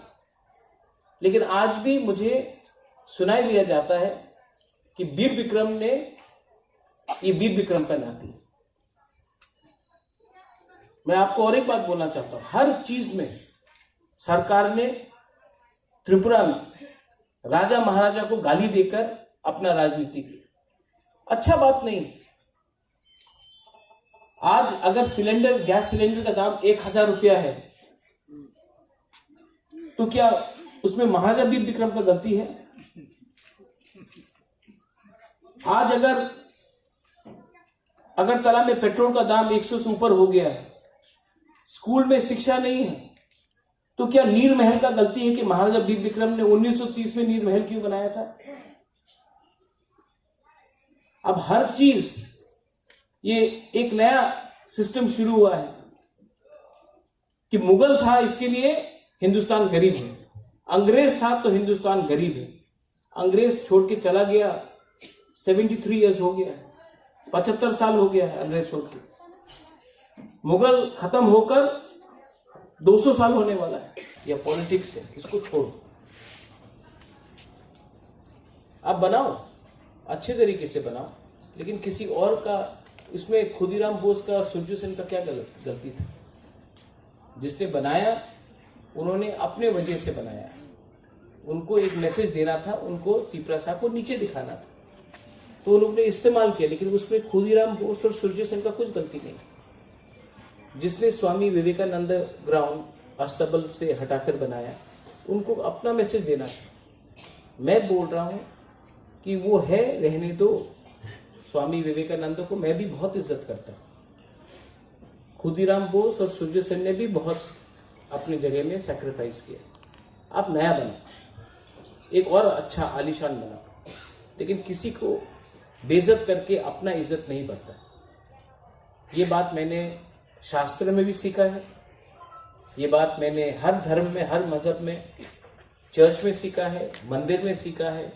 लेकिन आज भी मुझे सुनाई दिया जाता है कि वीर विक्रम ने, ये वीर विक्रम का नाती। मैं आपको और एक बात बोलना चाहता हूं, हर चीज में सरकार ने त्रिपुरा में राजा महाराजा को गाली देकर अपना राजनीति की, अच्छा बात नहीं। आज अगर सिलेंडर, गैस सिलेंडर का दाम एक हजार रुपया है, तो क्या उसमें महाराजा वीर विक्रम का गलती है? आज अगर अगरतला में पेट्रोल का दाम एक सौ से ऊपर हो गया है, स्कूल में शिक्षा नहीं है, तो क्या नीर महल का गलती है कि महाराजा वीर विक्रम ने उन्नीस सौ तीस में नीर महल क्यों बनाया था? अब हर चीज, ये एक नया सिस्टम शुरू हुआ है कि मुगल था, इसके लिए हिंदुस्तान गरीब है, अंग्रेज था तो हिंदुस्तान गरीब है। अंग्रेज छोड़ के चला गया, सेवेंटी थ्री ईयर्स हो गया है, पचहत्तर साल हो गया है अंग्रेज छोड़ के। मुगल खत्म होकर दो सौ साल होने वाला है। यह पॉलिटिक्स है, इसको छोड़ो। आप बनाओ, अच्छे तरीके से बनाओ, लेकिन किसी और का, इसमें खुदीराम बोस का और सूर्य सेन का क्या गलत, गलती था? जिसने बनाया, उन्होंने अपने वजह से बनाया। उनको एक मैसेज देना था, उनको तिपरासा को नीचे दिखाना था। तो उन्होंने इस्तेमाल किया, लेकिन उसमें खुदीराम बोस और सूर्य सेन का कुछ गलती नहीं। जिसने स्वामी विवेकानंद ग्राउंड अस्तबल से हटाकर बनाया, उनको अपना मैसेज देना था। मैं बोल रहा हूँ कि वो है, रहने दो। स्वामी विवेकानंद को मैं भी बहुत इज्जत करता हूँ। खुदीराम बोस और सूर्य सेन ने भी बहुत अपनी जगह में सैक्रिफाइस किया। आप नया बनाओ, एक और अच्छा आलीशान बनाओ, लेकिन किसी को बेइज्जत करके अपना इज्जत नहीं बढ़ता। ये बात मैंने शास्त्र में भी सीखा है, ये बात मैंने हर धर्म में, हर मजहब में, चर्च में सीखा है, मंदिर में सीखा है,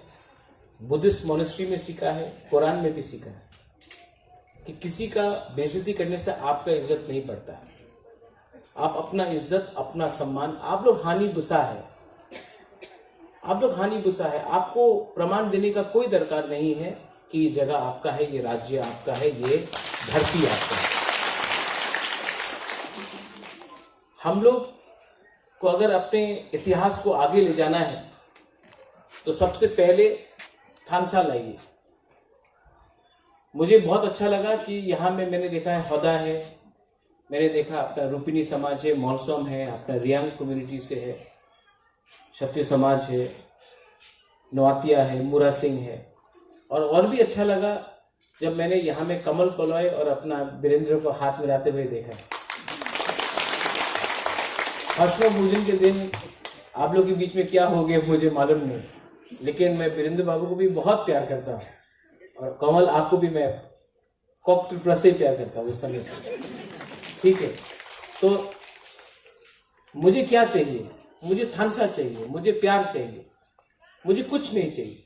बुद्धिस्ट मॉनेस्ट्री में सीखा है, कुरान में भी सीखा है कि किसी का बेइज्जती करने से आपका इज्जत नहीं बढ़ता है। आप अपना इज्जत, अपना सम्मान, आप लोग हानि बुसा है, आप लोग हानि बुसा है। आपको प्रमाण देने का कोई दरकार नहीं है कि ये जगह आपका है, ये राज्य आपका है, ये धरती आपका है। हम लोग को अगर अपने इतिहास को आगे ले जाना है, तो सबसे पहले थानसा लाइए। मुझे बहुत अच्छा लगा कि यहाँ में मैंने देखा है हदा है, मैंने देखा अपना रूपिनी समाज है, मौलसम है, अपना रियांग कम्युनिटी से है, क्षत्रिय समाज है, नोआतिया है, मुरा सिंह है, और और भी अच्छा लगा जब मैंने यहाँ में कमल कलॉय और अपना वीरेंद्र को हाथ मिलाते हुए देखा। हर्षमय भोजन के दिन आप लोग के बीच में क्या हो गया मुझे मालूम नहीं, लेकिन मैं वीरेंद्र बाबू को भी बहुत प्यार करता हूँ और कमल आपको भी मैं कॉक त्रिपुरा से ही प्यार करता हूँ उस समय से। ठीक है, तो मुझे क्या चाहिए? मुझे थानसा चाहिए, मुझे प्यार चाहिए, मुझे कुछ नहीं चाहिए।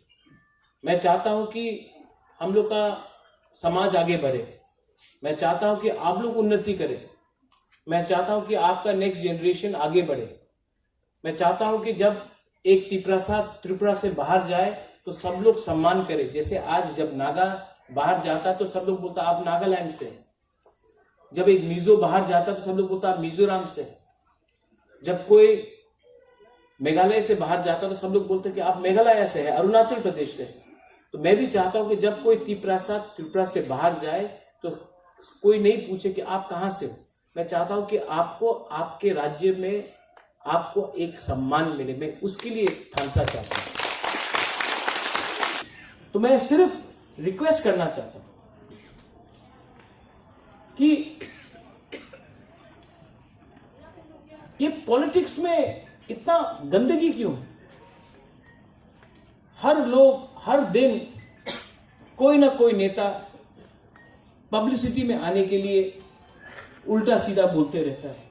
मैं चाहता हूं कि हम लोग का समाज आगे बढ़े, मैं चाहता हूं कि आप लोग उन्नति करें, मैं चाहता हूं कि आपका नेक्स्ट जनरेशन आगे बढ़े। मैं चाहता हूं कि जब एक तिपरासा त्रिपुरा से बाहर जाए तो सब लोग सम्मान करें। जैसे आज जब नागा बाहर जाता है तो सब लोग बोलता, "आप नागालैंड से हैं।" जब एक मिजो बाहर जाता है तो सब लोग बोलता, "आप मिजोरम से हैं।" जब कोई मेघालय से बाहर जाता है तो सब लोग बोलते कि आप मेघालय से हैं, अरुणाचल प्रदेश से हैं। तो मैं भी चाहता हूं कि जब कोई तिपरासा त्रिपुरा से बाहर जाए तो कोई नहीं पूछे कि आप कहाँ से हो। मैं चाहता हूं कि आपको आपके राज्य में आपको एक सम्मान मिले, मैं उसके लिए थानसा चाहता हूं। तो मैं सिर्फ रिक्वेस्ट करना चाहता हूं कि ये पॉलिटिक्स में इतना गंदगी क्यों है? हर लोग हर दिन कोई ना कोई नेता पब्लिसिटी में आने के लिए उल्टा सीधा बोलते रहता है।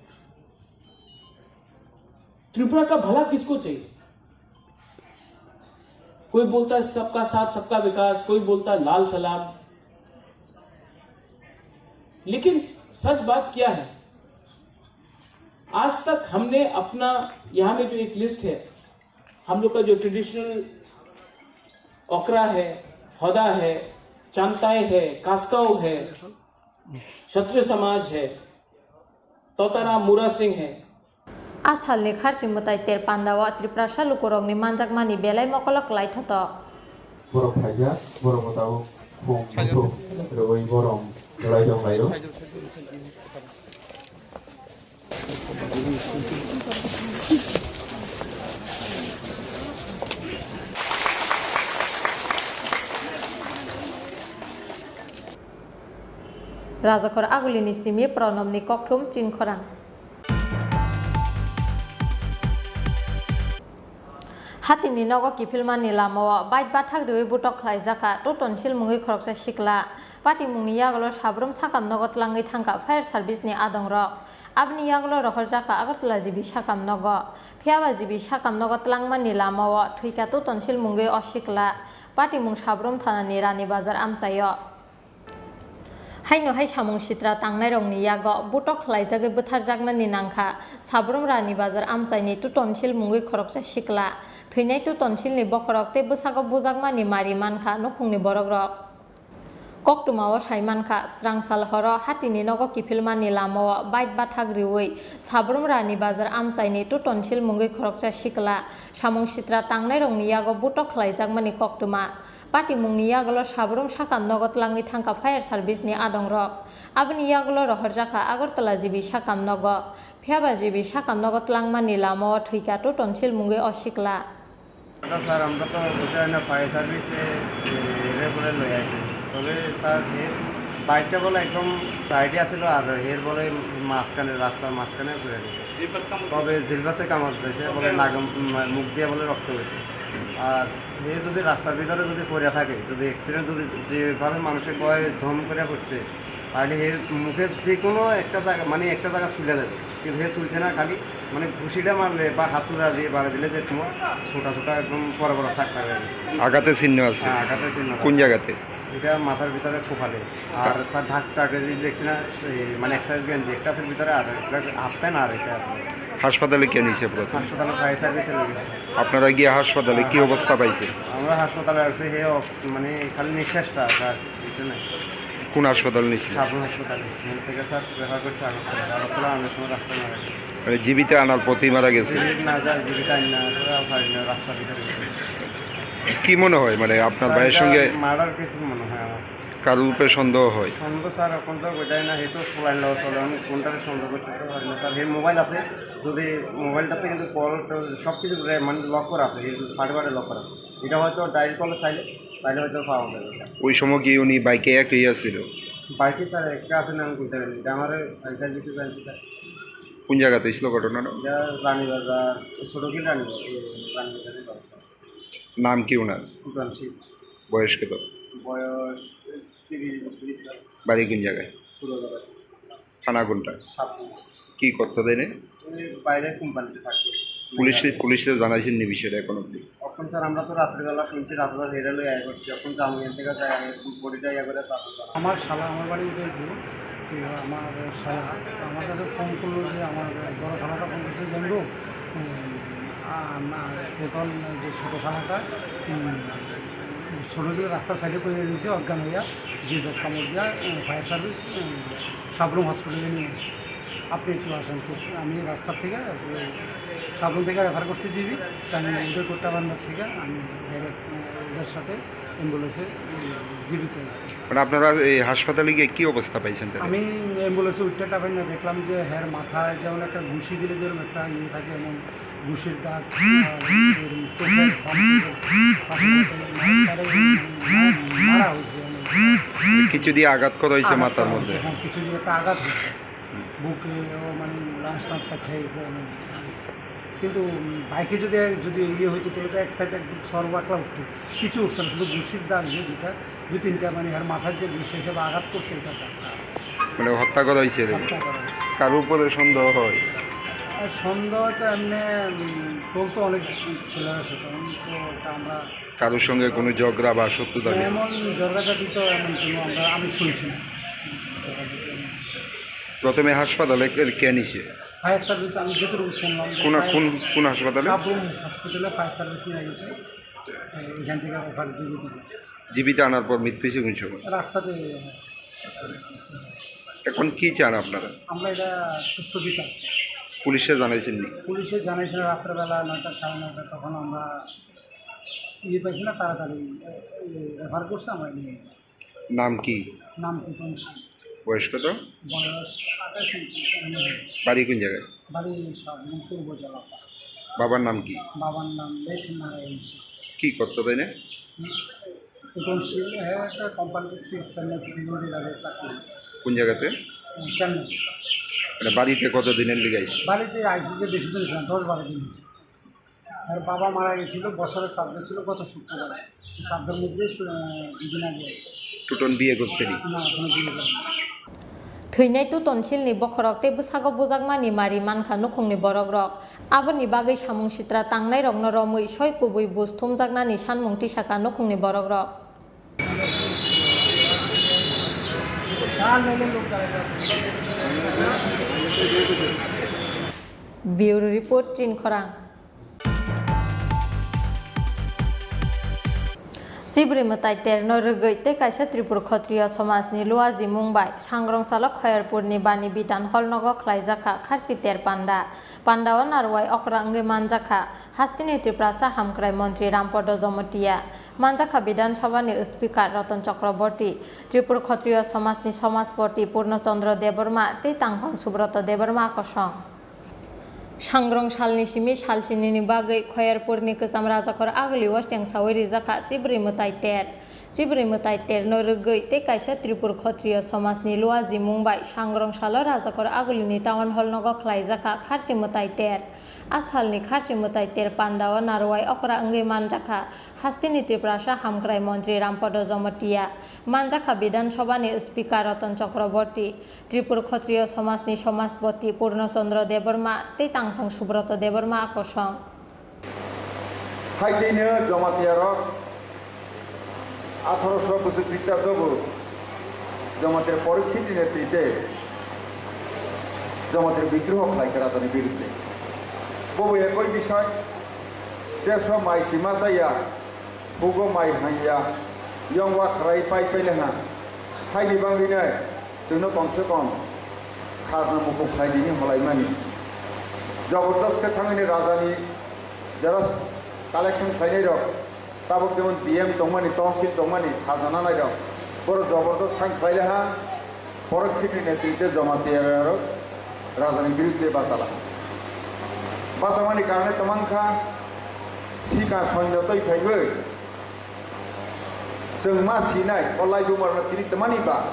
त्रिपुरा का भला किसको चाहिए? कोई बोलता है सबका साथ सबका विकास, कोई बोलता है लाल सलाम। लेकिन सच बात क्या है? आज तक हमने अपना, यहाँ में जो एक लिस्ट है, हम लोग का जो ट्रेडिशनल ओकरा है, होदा है, चांगताई है, कास्काव है, क्षत्रिय समाज है, तोताराम मुरा सिंह है। A salni kharchi mwtai ter pandao Tiprasa lukurokni manjakmani belai mokolo kwlai thoto. Borok phaijak, borok mwtao khum muthuk rwui borom kwlai tong laio. Rajakhor Agulini simi Pranobni kokthum chinkhorang. Hatini nogo kiphilmani lamao bike bathak riui butok khlaijakha, tu tonsil mungwi khoroksa sikla. Patimungni yagulo sabrum sakam nogo tlangwi thangkha fire service ni adongrok. Aboni yagulo rohorjakha Agartala G B sakam nogo. Phiyaba G B sakam nogo tlangmani lamao thwikha tu tonsil mungwi o sikla. Patimung sabrum thanani Rani Bazar amchaio. Haino hai samung sitra tangnairokni yago butok khlaijagwi bwtharjaknani nangkha Sabrum Rani Bazar amchaini tu tonsil mungwi khoroksa sikla. Thwinai tu tonsilni bokhorok tei bwsago bujakmani mari mankha nukhungni borokrok. Koktwmao sai mankha, swrangsal horo hatini nogo kiphilmani lamao bike bathak riui Sabrum Rani Bazar amchaini tu tonsil mungwi khoroksa sikla samung sitra tangnairokni yago butok khlaijakmani koktwma. Patimungni yagulo sabrum sakam nogo tlangwi thangkha fire service ni adongrok. Aboni yagulo rohorjakha Agartala G B sakam nogo. Phiyaba G B sakam nogo tlangmani lamao thwikha tu tonsil mungwi o sikla. এটা স্যার, আমরা তো ওটা না ফায়ার সার্ভিসে রেফারেল হয়ে আছে। তবে স্যার, এর বাইকটা বলে একদম সাইডে আছিল আর এর বলে মাঝখানে, রাস্তার মাঝখানে পড়ে গেছে। জিলবাতে কামড় তবে জিলবাতে কামড় দিয়েছে, বলে ওকে। নাগম-, মা-, মুখ দিয়ে বলে রক্ত হয়েছে। আর এ যদি রাস্তার ভিতরে যদি পড়ে থাকে, যদি অ্যাক্সিডেন্ট যদি যেভাবে মানুষের ভয়ে ধম করে পড়ছে, তাহলে এর মুখের যে কোনো একটা জায়গা, মানে একটা জায়গা ছুলে যাবে, কিন্তু হে ছুলছে না, খালি মানে ঘুষিটা মারলে বা হাতুড়া দিয়ে বাড়ি দিলে যে তোমার ছোটা ছোটা একদম বড় বড় সাক সাক হয়ে গেছে। আঘাতের চিহ্ন আছে? হ্যাঁ, আঘাতের চিহ্ন আছে। কোন জায়গাতে? এটা মাথার ভিতরে কপালে। আর স্যার ঢাক টাক এই দেখছি না, সেই মানে এক্সারসাইজ গেঞ্জি একটা আছে ভিতরে, আর একটা হাফ প্যান্ট আর একটা আছে। হাসপাতালে কে নিছে প্রথমে? হাসপাতালে ফায়ার সার্ভিসে নিয়ে গেছে। আপনারা গিয়ে হাসপাতালে কি হ্যাঁ, অবস্থা পাইছে? আমরা হাসপাতালে আসছি, হে অক্স-, মানে খালি নিঃশ্বাসটা আছে, আর কিছু নাই। কোন হাসপাতালে নিয়েছিলেন? সাবরুম হাসপাতালে। এখান থেকে স্যার রেফার করছে আগরতলা। আগরতলা আনার সময় রাস্তায় মারা গেছে। মানে জীবিত আনার পথেই মারা গেছে? জীবিত না, যার জীবিত আনি না, ওরা পারি না, রাস্তার ভিতরে গেছে। কি মনে হয়, মানে, আপনার স্যার, ভাইয়ের এটা সঙ্গে মার্ডার কেস মনে হয় আমার। কারোর উপরে সন্দেহ হয়? সন্দেহ স্যার, এখন তো বোঝায় না, এই তো স্যালাইন লওয়া চলে, আমি কোনটারে সন্দেহ করতে তো পারি না স্যার। এর মোবাইল আছে, যদি মোবাইলটাতে কিন্তু কল টল সব কিছু মানে লক করা আছে, এই ফাটে ফাটে লক করা আছে। এটা হয়তো ডায়াল করলে চাইলে, তাহলে হয়তো পাওয়া যাবে স্যার। ওই সময় কি উনি বাইকে একই আছিল? বাইকে স্যার একটা আছে, নাম বলতে পারি না। এটা আমার ফায়ার সার্ভিসে জানছি স্যার। কোন জায়গাতে হয়েছিল ঘটনাটা? এটা রানীবাজার, ছোটখিল রানীবাজার, এই রানীবাজারের বাড়ি স্যার। নাম কি ওনার? ফুটন সিং। বয়স কত? বয়স তিরিশ বত্রিশ স্যার। বাড়ি কোন জায়গায়? ফুলতলা। থানা কোনটা? সাবরুম। কি করতে দেয় না? উনি বাইরের কোম্পানিতে থাকে। পুলিশে, পুলিশে জানাইছেন নি বিষয়টা এখন অবধি? এখন স্যার, আমরা তো রাত্রিবেলা শুনছি, রাত্রিবেলা হেরে লই আয় করছি। এখন জামিন থেকে যায়, বডিটা ইয়ে করে তারপর জানাবো। আমার শালা, আমার বাড়ি উদয়পুর। তো আমার শালা তো আমার কাছে ফোন করলো যে আমার বড় শালাটা ফোন করছে যে, "এমরু, উম, আ-, না, টোটাল যে ছোট শালাটা, উম, ছোট দিয়ে রাস্তার সাইডে পড়ে রয়েছে অজ্ঞান হইয়া, যে কামড় দিয়া, উম, ফায়ার সার্ভিস, উম, সাবরুম হসপিটালে নিয়ে আসে।" আপনি একটু আসেন, খুব আমি রাস্তা থেকে, উম, সাবরুম থেকে রেফার করছি জিবি, তাহলে উদয়পুর টাবান্ডার থেকে আমি ডাইরেক্ট, উম, ওদের সাথে অ্যাম্বুলেন্সে, উম, জিবিতে আসি। মানে আপনারা এই হাসপাতালে গিয়ে কি অবস্থা পাইছেন তাদের? আমি অ্যাম্বুলেন্সে উঠতে টাবেন না, দেখলাম যে হের মাথায় যেমন একটা ঘুষি দিলে যেরকম একটা ইয়ে থাকে, এমন ঘুষির দাগ, আর এরকম চোখের সামনে যে ফাঁকি থাকে, মানে তারা মারা হয়েছে, মানে কিছু দিয়ে আঘাত করা হয়েছে আঘাত মাথার করা মধ্যে? হয়েছে, হ্যাঁ, কিছু দিয়ে একটা আঘাত হয়েছে। হুম। বুকে ও মানে লাঞ্চ টাঞ্চ খেয়ে গেছে, মানে, কিন্তু, উম, বাইকে যদি, যদি ইয়ে হইতো, তাহলে তো এক সাইড একদম সর্বাকলা উঠতো, কিছু উঠছে না, শুধু ঘুষির দাগ যে দুইটা, দুই তিনটা, মানে, আর মাথার যে ঘুষি হিসেবে আঘাত করছে, এটা একটা আছে। মানে, হত্যা করা হয়েছে এটাকে? হত্যা করা হয়েছে। কার উপরে সন্দেহ হয়? আর সন্দেহ তো এমনি, উম, চলতো অনেক ছেলেরা সাথে, আমি তো এটা আমরা কারোর সঙ্গে কোনো ঝগড়া বা শত্রুতা নেই? এমন ঝগড়াঝাটি তো এমন কোনো আমরা, আমি শুনছি না। প্রথমে হাসপাতালে কে, কে নিছে? ফায়ার সার্ভিস, আমি যতটুকু শুনলাম যে কোন, ফায়ার কোন, কোন হাসপাতালে? সাবরুম হসপিটালে ফায়ার সার্ভিস নিয়ে গেছে। এখান থেকে রেফার জিবিতে গেছে। জিবিতে আনার পর মৃত্যু হয়েছে কোন সময়? রাস্তাতে। এখন কি চান আপনারা? আমরা এটা সুষ্ঠু বিচার চাই। পুলিশে জানাইছেন নি? পুলিশে জানাইছে রাত্রেবেলা নয়টা, সাড়ে নয়টা, তখন আমরা ইয়ে পাইছি না, তাড়াতাড়ি, এ, এ, রেফার করছে, আমরা নিয়ে গেছি। নাম কি? নাম টিপন সিং। বয়স কত? বয়স আঠাশ ঊনত্রিশ এমন হবে। বাড়ি কোন জায়গায়? বাড়ি সাবরুম পূর্ব জলাপাড়া। বাবার নাম কি? বাবার নাম লেট নারায়ণ সিং। কি করতো তাই না? হুম? টিপন সিং, হ্যাঁ, একটা কোম্পানিতে সিস্টেমে সিলিন্ডার লাগে চাকরি। কোন জায়গাতে? চেন্নাই। মানে বাড়িতে কত দিনের লিগে আইছে? বাড়িতে আইসি যে বেশি দিন হয়েছে না, দশ বারো দিন হয়েছে। আর বাবা মারা গেছিল, বছরের শ্রাদ্ধ ছিল গত শুক্রবারে। শ্রাদ্ধের মধ্যে সু-, আহ, দুদিন আগে আছে। টুটন বিয়ে করছেনি? না, এখনো বিয়ে করেনি। Thwinai tu tonsilni bokhorok tei bwsago bujakmani mari mankha nukhungni borokrok. Aboni bagwi samung sitra tangnairokno romwi soi kubui bus thumjaknani sanmung tisakha nukhungni borokrok. Bureau Report, Chinkhorang. Chibrwi mwtai terno rwgwi tei kaisa Tripur Khotriyo somajni luajimung bai Sangrong salo Khoyerpurni bani bidhan hall nogo khlaijakha kharchi ter panda. Pandao narwai okra wngwi manjakha hasteni Tiprasa hamkrai montri Rampodo Jomotia. Manjakha Bidhan Sabhani Speaker Ratan Chakraborty, Tripur Khotriyo somajni somajpoti Purno Chandra Debbarma tei tangphang Subroto Debbarma kosong. Sangrong salni simi salsinini bagwi Khoyerpurni kwcham rajakhor aguli westeng sawi rijakha chibrwi mwtai ter. Chibrwi mwtai terno rwgwi tei kaisa Tripur Khotriyo somajni luajimung bai Sangrong salo rajakhor agulini town hall nogo khlaijakha kharchi mwtai ter. A salni kharchi mwtai ter pandao narwai okra wngwi manjakha hasteni Tiprasa hamkrai montri Rampodo Jomotia. Manjakha Bidhan Sabhani Speaker Ratan Chakraborty. Tripur Khotriyo somajni somajpoti Purno Chandra Debbarma tei tangphang Subroto Debbarma kosong. Hai teino Jomatiyarok atharoso bwswk Christabdo bo Jomatiyar Porikshitni netrite Jomatiyar bidroho khlaikha rajani birudde. Bobo ekoi bisoi, deso mai sima chaya, hugo mai hanya, yong wa khwrai pai pai leha. Haini bagwinai chwngno kom se kom khajna mukhuk khlai dini holaimani. Jabardast khe thangwini rajani jara collection khlainairok, tabuk jemon D M tongmani, tonsil tongmani, khajna nanairok, borok jabardast thang khlai leha. Borok khitni netrite Jomatiyarok rajani birudde bachala. Bachamani karone twmang kha, sika soino twi phaiwi chwng ma sinai o laibumarno tini twmani ba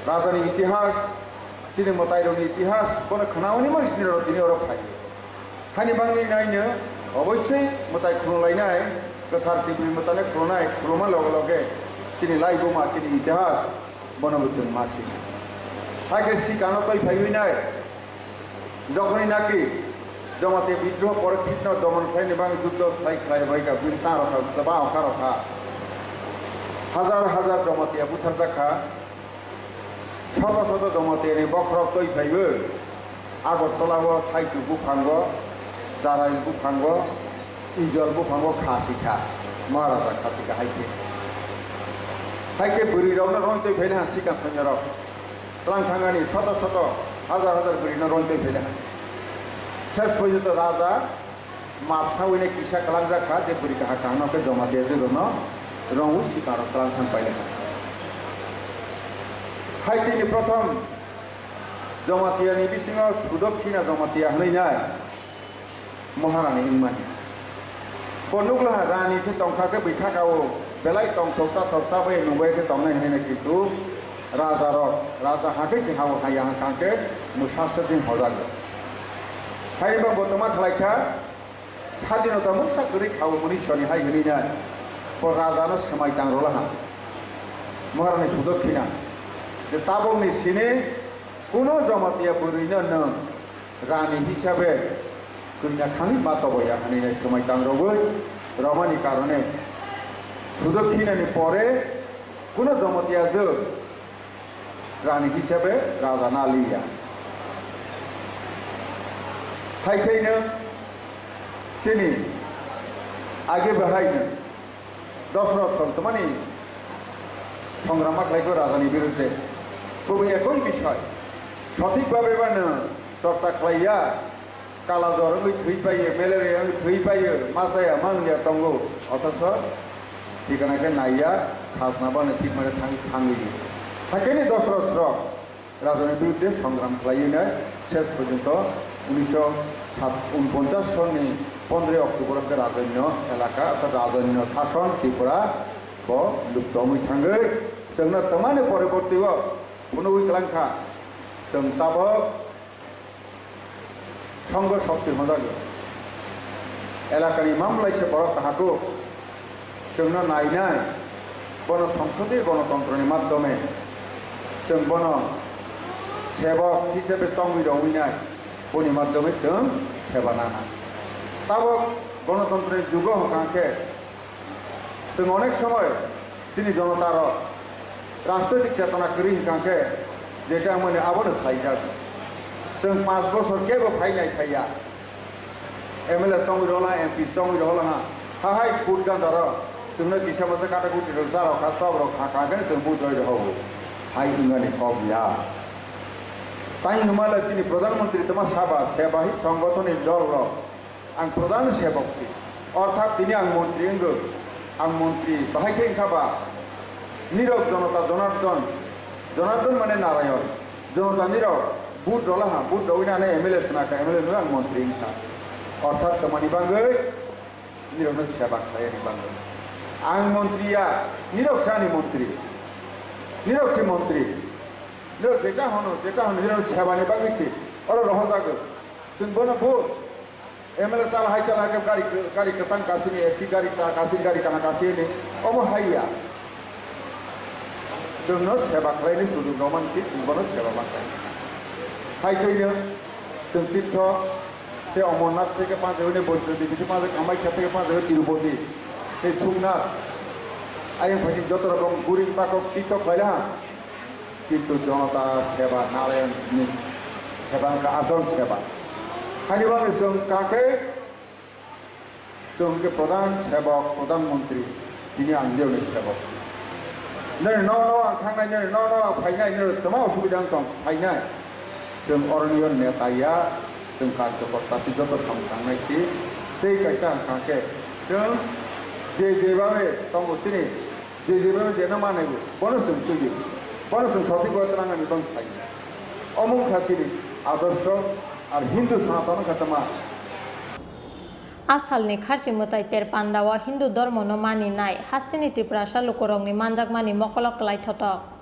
rajani itihas, chini mwtairokni itihas bono khwnaui ma sinirok tini oro phai. Hani bangni naino oboisoi mwtai khulumlainai, kwthar chibrwi mwtaino khulumnai, khulumma loge loge chini laibuma, chini itihas, bono bo chwng ma sina. Hakhe sikano twi phaiwi nai. Jokhoni naki Jamatia bidroho pore Khristno domon khlaini bagwi juddo khlai khlai bai kha, bini ta rokha, seba okha rokha. Hajar hajar Jamatia butharjak kha. Soto soto Jamatiani bokhorok twi phaiwi Agartala o Thaichuk buphango, Jarai buphango, Ijol buphango kha sikha, Maharaja kha sikha hai khe. Hai khe bwrwi rokno roi twi phaina ha sikha sainorok. Tlang thangani soto soto, hajar hajar bwrwi no roi twi phaina ha. Ses porjonto raja map sawi ne kisa kwlangjak kha, je bwrwi kaham kaham no khe Jamatia jwrwno rongwi sikha rok tlang thang paina ha. Hai tini prothom Jamatia ni bisingo Sudokhina Jamatia hwnwi nai Maharani wngmani. Bo nukla rani khe tongkha khe bwikha kao belai tongthok chathok chabai nungbai khe tongnai hwnwi nai kintu raja rok, raja hakhe se hao haya hwnkha khe mwsa swk din hojago. Haini bagwi bo tongma khlai kha, Sadinota mungsa kwrwi khao mwnwi soni hai hwnwi nai bo rajano swmai tang rwla ha. Maharani Sudokhina je tabukni sini kuno Jamatia bwrwino nwng rani hisabe kwina thangwi ma toboya hwnwi nai swmai tang rwgwi rwmani karone Sudokhinani pore kuno Jamatia jwk rani hisabe raja na liya. Hai khaino chini age bahaino Dosroth song tongmani songrama khlaikho rajani birudde. Kubui ekoi bisoi. Sothik babe bano chorcha khlaiya. Kala jor wngwi thwi paio, malaria wngwi thwi paio, ma chaya ma wngya tongo, othocho thikana khe naiya, khajna bano thik mane thang-, thangwi. Hakhe ni Dosroth srok rajani birudde songram khlaiwi nai ses porjonto unisho unponchas sonni pondroi October khe rajonyo elaka, orthat rajonyo sason Tripura bo lupto wngwi thangwi chwngno twmani poriborti o phunugwi kwlang kha. Chwng tabok Songho Shokti hwnjago. Elakani mamlaisa borok kahakuk chwngno nainai, bono songsodiyo gonotontroni maddhome chwng bono sebok hisabe chongwi rwinai, boni maddhome chwng seba nana. Tabok gonotontroni jugo hwnkha khe, Chwng onek somoy chini jonota rok rajnoitik chetona kwrwi hwnkha khe jeta wngmani abono khlaijak. Chwng panch bochor kebo phai nai phaiya. M L A chongwi rohla, M P chongwi rohla ha. Ha hai vote ganda rok chwngno kisa masa kata kuti rok jarok kha, chok rok kha, kha khe chwng vote roi rohogo. Hai wngmani kok ya. Tai hwnmale chini Pradhan Mantri tongma saba, seba hi songgothoni dol rok. Ang pradhan sebok se. Orthat tini ang montri wngwi. Ang montri bahai khe wngkha ba? Nirok jonota Jonardon. Jonardon mane Narayon. Jonota nirok vote rola ha, vote rogwi nane M L A swnaka, M L A nwi ang montri wngkha. Orthat tamani bagwi nirokno seba khlaiyani bagwi. Ang montri ya, nirok se ani montri. Nirok se montri. Nirok jeta hono, jeta hono, nirok sebani bagwi se. Oro rohorjago. Chwng bono vote. M L A chala hai chala khe gari, gari kwchang kasini, A C gari ta kasini, gari kana kasini, omo hai ya. Chwngno seba khlaini sujug rw mansi, chwng bono seba ma khlai. Hai khaino chwng tirtho se Amarnath theke panjai hwnwi Vaishno Devi theke panjai, Kamakhya theke panjai hwnwi Tirupati, se Somnath, ayang phaising joto rokom guri pakok tirtho khlai laha. Kintu jonota seba, Narayan ni seba wngkha asol seba. Hani bagwi chwng kha khe, chwng khe pradhan sebok, pradhan mantri, tini ang leoni sebok. Nini nok nok ang thangnai, nini nok nok ang phainai, nini tma osubida wng tong phainai. Chwng oroni o neta ya, chwng karjokorta si, joto samung tangnai si. Tei kaisa wngkha khe, chwng je je babe tongo chini, Je je bono jeno manaibo, bono chwng twiwi, bono chwng sothik bai tlangnani bang khlai. Omo wngkha chini adorsho, ar Hindu Sanatan wngkha tma. A salni kharchi mwtai ter pandao Hindu dhormono maninai hasteni Tiprasa lukurokni manjakmani mokolo kwlai thotok.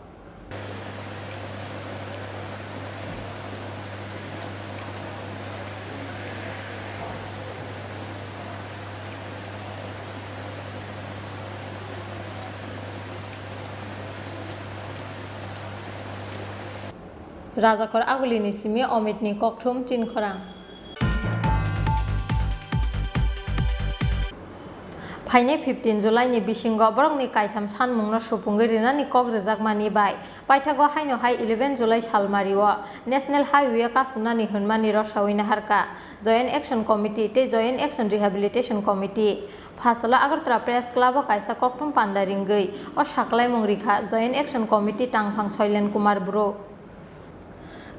Rajakhor Agulini simi Omitni kokthum chinkhorang. Phainai fifteen July ni bisingo borokni kaitham sanmungno supungwi rinani kok rwjakmani bai paithago haino hai eleven July salmario National Highway o kasumnani hwnmani rosawi naharkha Joint Action Committee tei Joint Action Rehabilitation Committee. Phasalo Agartala Press Club o kaisa kokthum panda ringwi o saklaimung rikha Joint Action Committee tangphang Soilen Kumar Bru.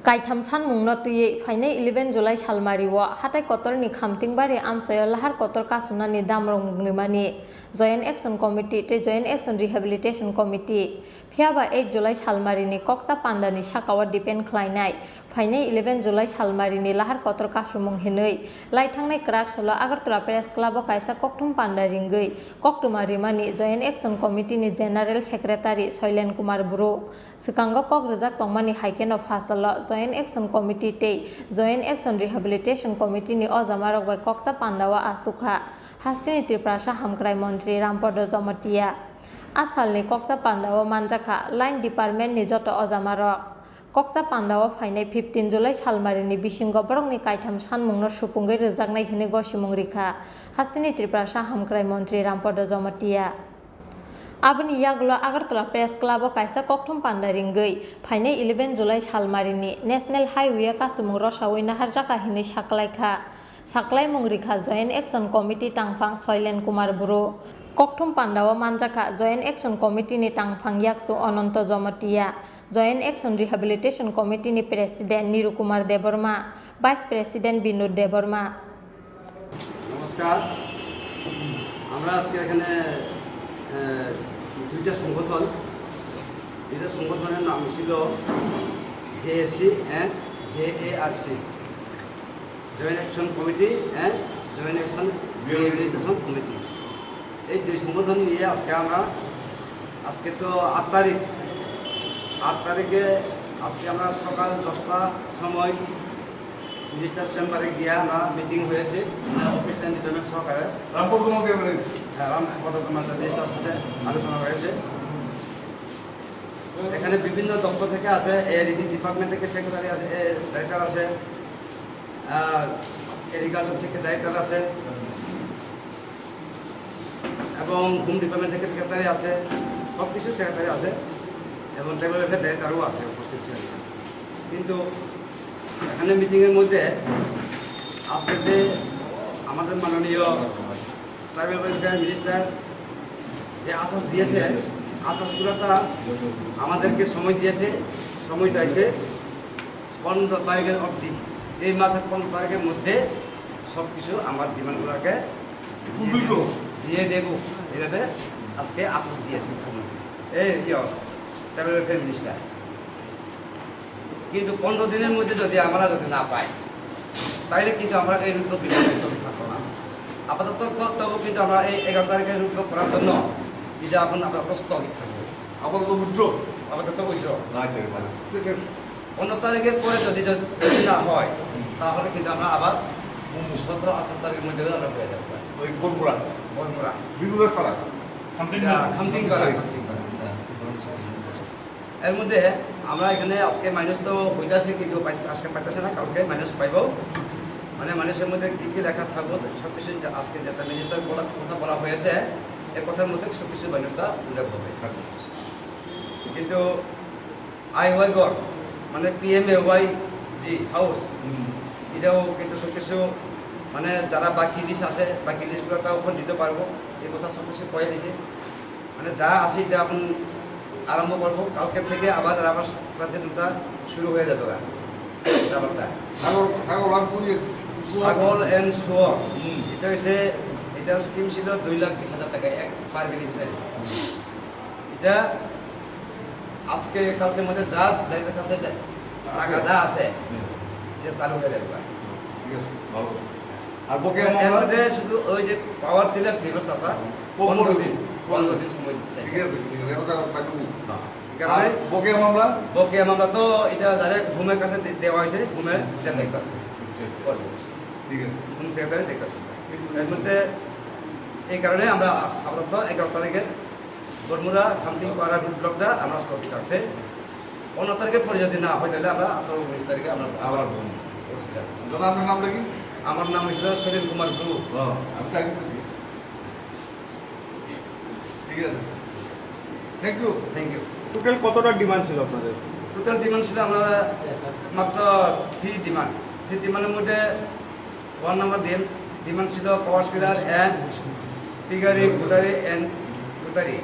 Kaitham sanmungno twiwi phainai eleven July salmario hatai kotorni Khamtingbari amchaio lahar kotor kasumnani damrok mungrimani Joint Action Committee tei Joint Action Rehabilitation Committee. Phiyaba eight July salmarini koksa pandani sakao depend khlainai phainai eleven July salmarini lahar kotor kasumung hinwi laithangnai kwrak salo Agartala Press Club o kaisa kokthum panda ringwi koktwma rimani Joint Action Committee ni General Secretary Soilen Kumar Bru. Swkango kok rwjak tongmani hai kheno phasalo Joint Action Committee tei Joint Action Rehabilitation Committee ni ojamarok bai koksa pandao achukha hasteni Tiprasa hamkrai montri Rampodo Jomotia. A salni koksa pandao manjakha Line Department ni joto ojamarok. Koksa pandao phainai fifteen July salmarini bisingo borokni kaitham sanmungno supungwi rwjaknai hwnwi gosimung rikha hasteni Tiprasa hamkrai montri Rampodo Jomotia. Aboni yagulo Agartala Press Club o kaisa kokthum panda ringwi phainai eleven July salmarini National Highway o kasumung rosawi naharjakha hinwi saklaikha. Saklaimung rikha Joint Action Committee tangphang Soilen Kumar Bru. Kokthum pandao manjakha Joint Action Committee ni tangphang yaksu Ononto Jomotia, Joint Action Rehabilitation Committee ni President Niru Kumar Debbarma, Vice President Binod Debbarma. নমস্কার। আমরা আজকে এখানে, আহ, দুইটা সংগঠন, দুইটা সংগঠনের নাম ছিল জেএসি অ্যান্ড জেএআরসি, joint action committee and joint action rehabilitation committee. এই দুই সংগঠন নিয়ে আজকে আমরা, আজকে তো আট তারিখ, আট তারিখে আজকে আমরা সকাল দশটার সময় মিনিস্টার চেম্বারে গিয়ে আমরা মিটিং হয়েছে, মানে, অফিস লাইন ডিপার্টমেন্ট সহকারে। রামপদ জমাতিয়া মানে? হ্যাঁ, রামপদ জমাতিয়া মিনিস্টার সাথে আলোচনা হয়েছে। এখানে বিভিন্ন দপ্তর থেকে আছে, এআইডিডি ডিপার্টমেন্ট থেকে সেক্রেটারি আছে, এ, ডাইরেক্টর আছে, আর এগ্রিকালচার থেকে ডাইরেক্টর আছে, এবং হোম ডিপার্টমেন্ট থেকে সেক্রেটারি আছে, সব কিছু সেক্রেটারি আছে, এবং ট্রাইবাল ওয়েলফেয়ার ডাইরেক্টরও আছে, উপস্থিত ছিলেন। কিন্তু এখানে মিটিংয়ের মধ্যে আজকে যে আমাদের মাননীয় ট্রাইবাল ওয়েলফেয়ার মিনিস্টার যে আশ্বাস দিয়েছে, আশ্বাস পুরাটা আমাদেরকে সময় দিয়েছে, সময় চাইছে পনেরো তারিখের অবধি, এই মাসের পনেরো তারিখের মধ্যে সব কিছু আমার ডিমান্ডগুলোকে দিয়ে দেবো, দিয়ে দেবো, এইভাবে আজকে আশ্বাস দিয়েছে মুখ্যমন্ত্রী, এই, ইয়ে, ট্রাইবাল ওয়েলফেয়ার মিনিস্টার। কিন্তু পনেরো দিনের মধ্যে যদি আমরা যদি না পাই, তাইলে কিন্তু আমরা এই রুটলো বিভাজিত থাকবো না। আপাতত ক-, তবু কিন্তু আমরা এই এগারো তারিখের রুটলো করার জন্য কিন্তু এখন আপাতত স্থগিত থাকবো। আপাতত উইথড্র? আপাতত উইথড্র। আচ্ছা, ঠিক আছে। পনেরো তারিখের পরে যদি, যদি, যদি না হয়, তাহলে কিন্তু আমরা আবার সতেরো আঠারো তারিখের মধ্যে আমরা হয়ে যাবো। ওই বনপুরা? বনপুরা। বিরুদাস পাড়া? খামতিং পাড়া। খামতিং পাড়া, খামতিং পাড়া। এর মধ্যে আমরা এখানে আজকে মাইনাস তো হইতাছে, কিন্তু পাই-, আজকে পাইতেছে না, কালকে মাইনাস পাইবো। মানে মাইনাসের মধ্যে কি কি লেখা থাকবো, তো সব কিছু যে আজকে যেটা মিনিস্টার বলা, কথা বলা হয়েছে, এই কথার মধ্যে সব কিছু মাইনাসটা উল্লেখ হবে। কিন্তু আইওয়াই ঘর, মানে পিএমএওয়াই জি হাউস, হুম। এটাও কিন্তু সব কিছু, মানে যারা বাকি লিস্ট আছে, বাকি লিস্টগুলো তাও এখন দিতে পারবো, এই কথা সব কিছু কয়ে দিছে। মানে যা আছে এটা এখন আরম্ভ করবো। কালকে থেকে আবার রাবার প্লান্টেশনটা শুরু হয়ে যাবে গা, রাবারটা। ছাগল, ছাগল আর কুই ছাগল অ্যান্ড শুয়োর। হুম। এটা হচ্ছে, এটার স্কিম ছিল দুই লাখ বিশ হাজার টাকা এক পার বেনিফিশিয়ারি। এটা আজকে কালকের মধ্যে যা ডাইরেক্টর কাছে যা-, টাকা আছে। যা আছে, হুম। এটা চালু হয়ে যাবে গা। ঠিক আছে, ভালো। আর বকেয়া এর মামলা? মধ্যে শুধু ওই যে পাওয়ার টিলার ব্যবস্থাটা ও, পনেরো দিন, পনেরো দিন সময় চাইছে। ঠিক আছে, ঠিক আছে, এত টাকা পাইবো। হ্যাঁ। এই কারণে আর বকেয়া মামলা? বকেয়া মামলা তো এটা ডাইরেক্ট হোমের কাছে দে-, দেওয়া হয়েছে, হোমে যা দেখতাছে। আচ্ছা, আচ্ছা। করবে। ঠিক আছে। হোম সেক্রেটারি দেখতাছে। এর মধ্যে এই কারণে আমরা আপাতত এগারো তারিখের বরমুরা খামতিং পাড়া রুট ব্লকটা আমরা স্থগিত রাখছে। পনেরো তারিখে পরে যদি না হয়, তাহলে আমরা আঠারো উনিশ তারিখে আমরা আবার বলবো। দাদা, আপনার নামটা কি? আমার নাম হয়েছিল সুনীল কুমার ব্রু। ও, আমি তো আগে বুঝি। ঠিক আছে। Thank you. Thank you. Total কতটা ডিমান্ড ছিল আপনাদের? টোটাল ডিমান্ড ছিল আমরা মাত্র থ্রি ডিমান্ড। থ্রি ডিমান্ডের মধ্যে ওয়ান নাম্বার ডিম-, ডিমান্ড ছিল পাওয়ার টিলার অ্যান্ড পিগারি, গুটারি অ্যান্ড গুটারি।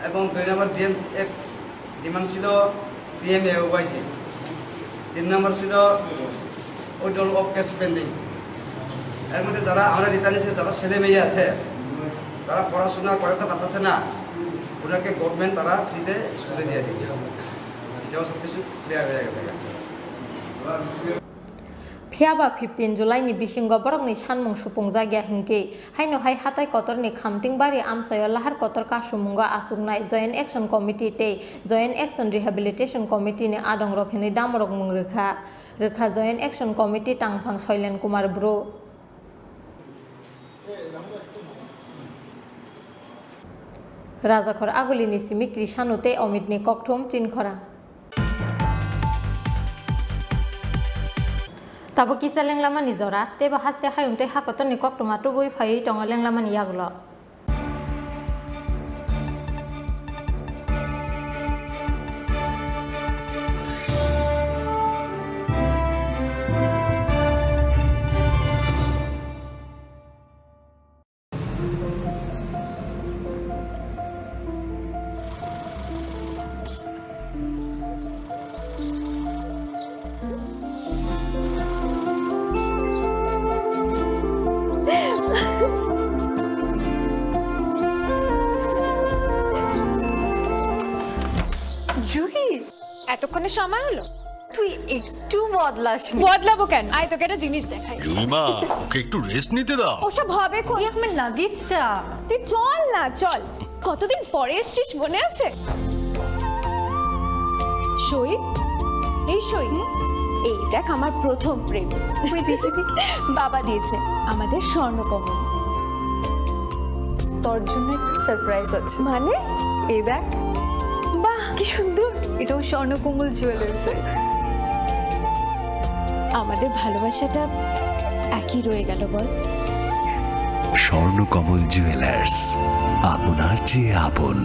এবং দুই নম্বর ডিএমস এক ডিমান্ড ছিল পিএমএওয়াইজি। তিন নম্বর ছিল উইথড্রল অফ ক্যাশ স্পেন্ডিং। এর মধ্যে যারা আমরা রিটার্ন এসে যারা ছেলে মেয়ে আছে, তারা পড়াশোনা করাতে পারতেছে না, ওনাকে গভর্নমেন্ট তারা ফ্রিতে স্কুলে দিয়ে দিবে। এটাও সব কিছু ক্লিয়ার হয়ে গেছে। Phiya ba fifteen July ni bisingo borokni sanmung supungjak ya hinkhe, haino hai hatai kotorni Khamtingbari amchaio lahar kotor kasumungo achuknai Joint Action Committee tei Joint Action Rehabilitation Committee ni adongrok hinwi damorok mung rwkha, rwkha Joint Action Committee tangphang Soilen Kumar Bru. Rajakhor Agulini simi Krisano tei Omitni kokthum Chinkhora. Tabuk kisa lenglamani jora, teibo haste hayung tei hakotorni koktwma tubui phaiwi tongo lenglamani yagulo. Juhi, এতক্ষণে সময় হলো? তুই একটু বদলাসনি। বদলাবো কেন? আয়, তোকে একটা জিনিস দেখাই। জুইমা, ওকে একটু রেস্ট নিতে দাও। ওসব হবে কোন? এই আমার লাগেজটা। তুই চল না, চল। কতদিন পরে এসছিস, মনে আছে? সই, এই সই, এই দেখ আমার প্রথম প্রেম। ওই দেখি, দেখি। বাবা দিয়েছে আমাদের স্বর্ণকমল। তোর জন্য একটা সারপ্রাইজ আছে। মানে? এই দেখ। বাহ, কি সুন্দর। এটাও স্বর্ণকমল জুয়েলার্সের। আমাদের ভালোবাসাটা একই রয়ে গেল, বল? স্বর্ণকমল জুয়েলার্স, আপনার চেয়ে আপন।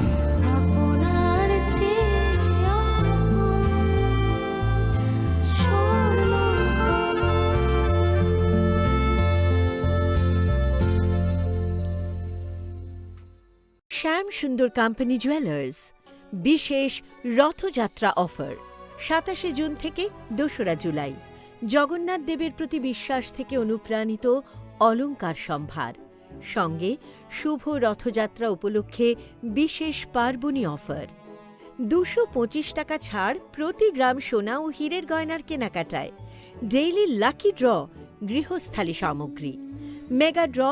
শ্যাম সুন্দর কোম্পানি জুয়েলার্স, বিশেষ রথযাত্রা অফার, সাতাশে জুন থেকে দোসরা জুলাই। জগন্নাথ দেবের প্রতি বিশ্বাস থেকে অনুপ্রাণিত অলংকার সম্ভার, সঙ্গে শুভ রথযাত্রা উপলক্ষে বিশেষ পার্বণী অফার। দুশো পঁচিশ টাকা ছাড় প্রতি গ্রাম সোনা ও হীরের গয়নার কেনাকাটায়। ডেইলি লাকি ড্র, গৃহস্থালী সামগ্রী। মেগা ড্র,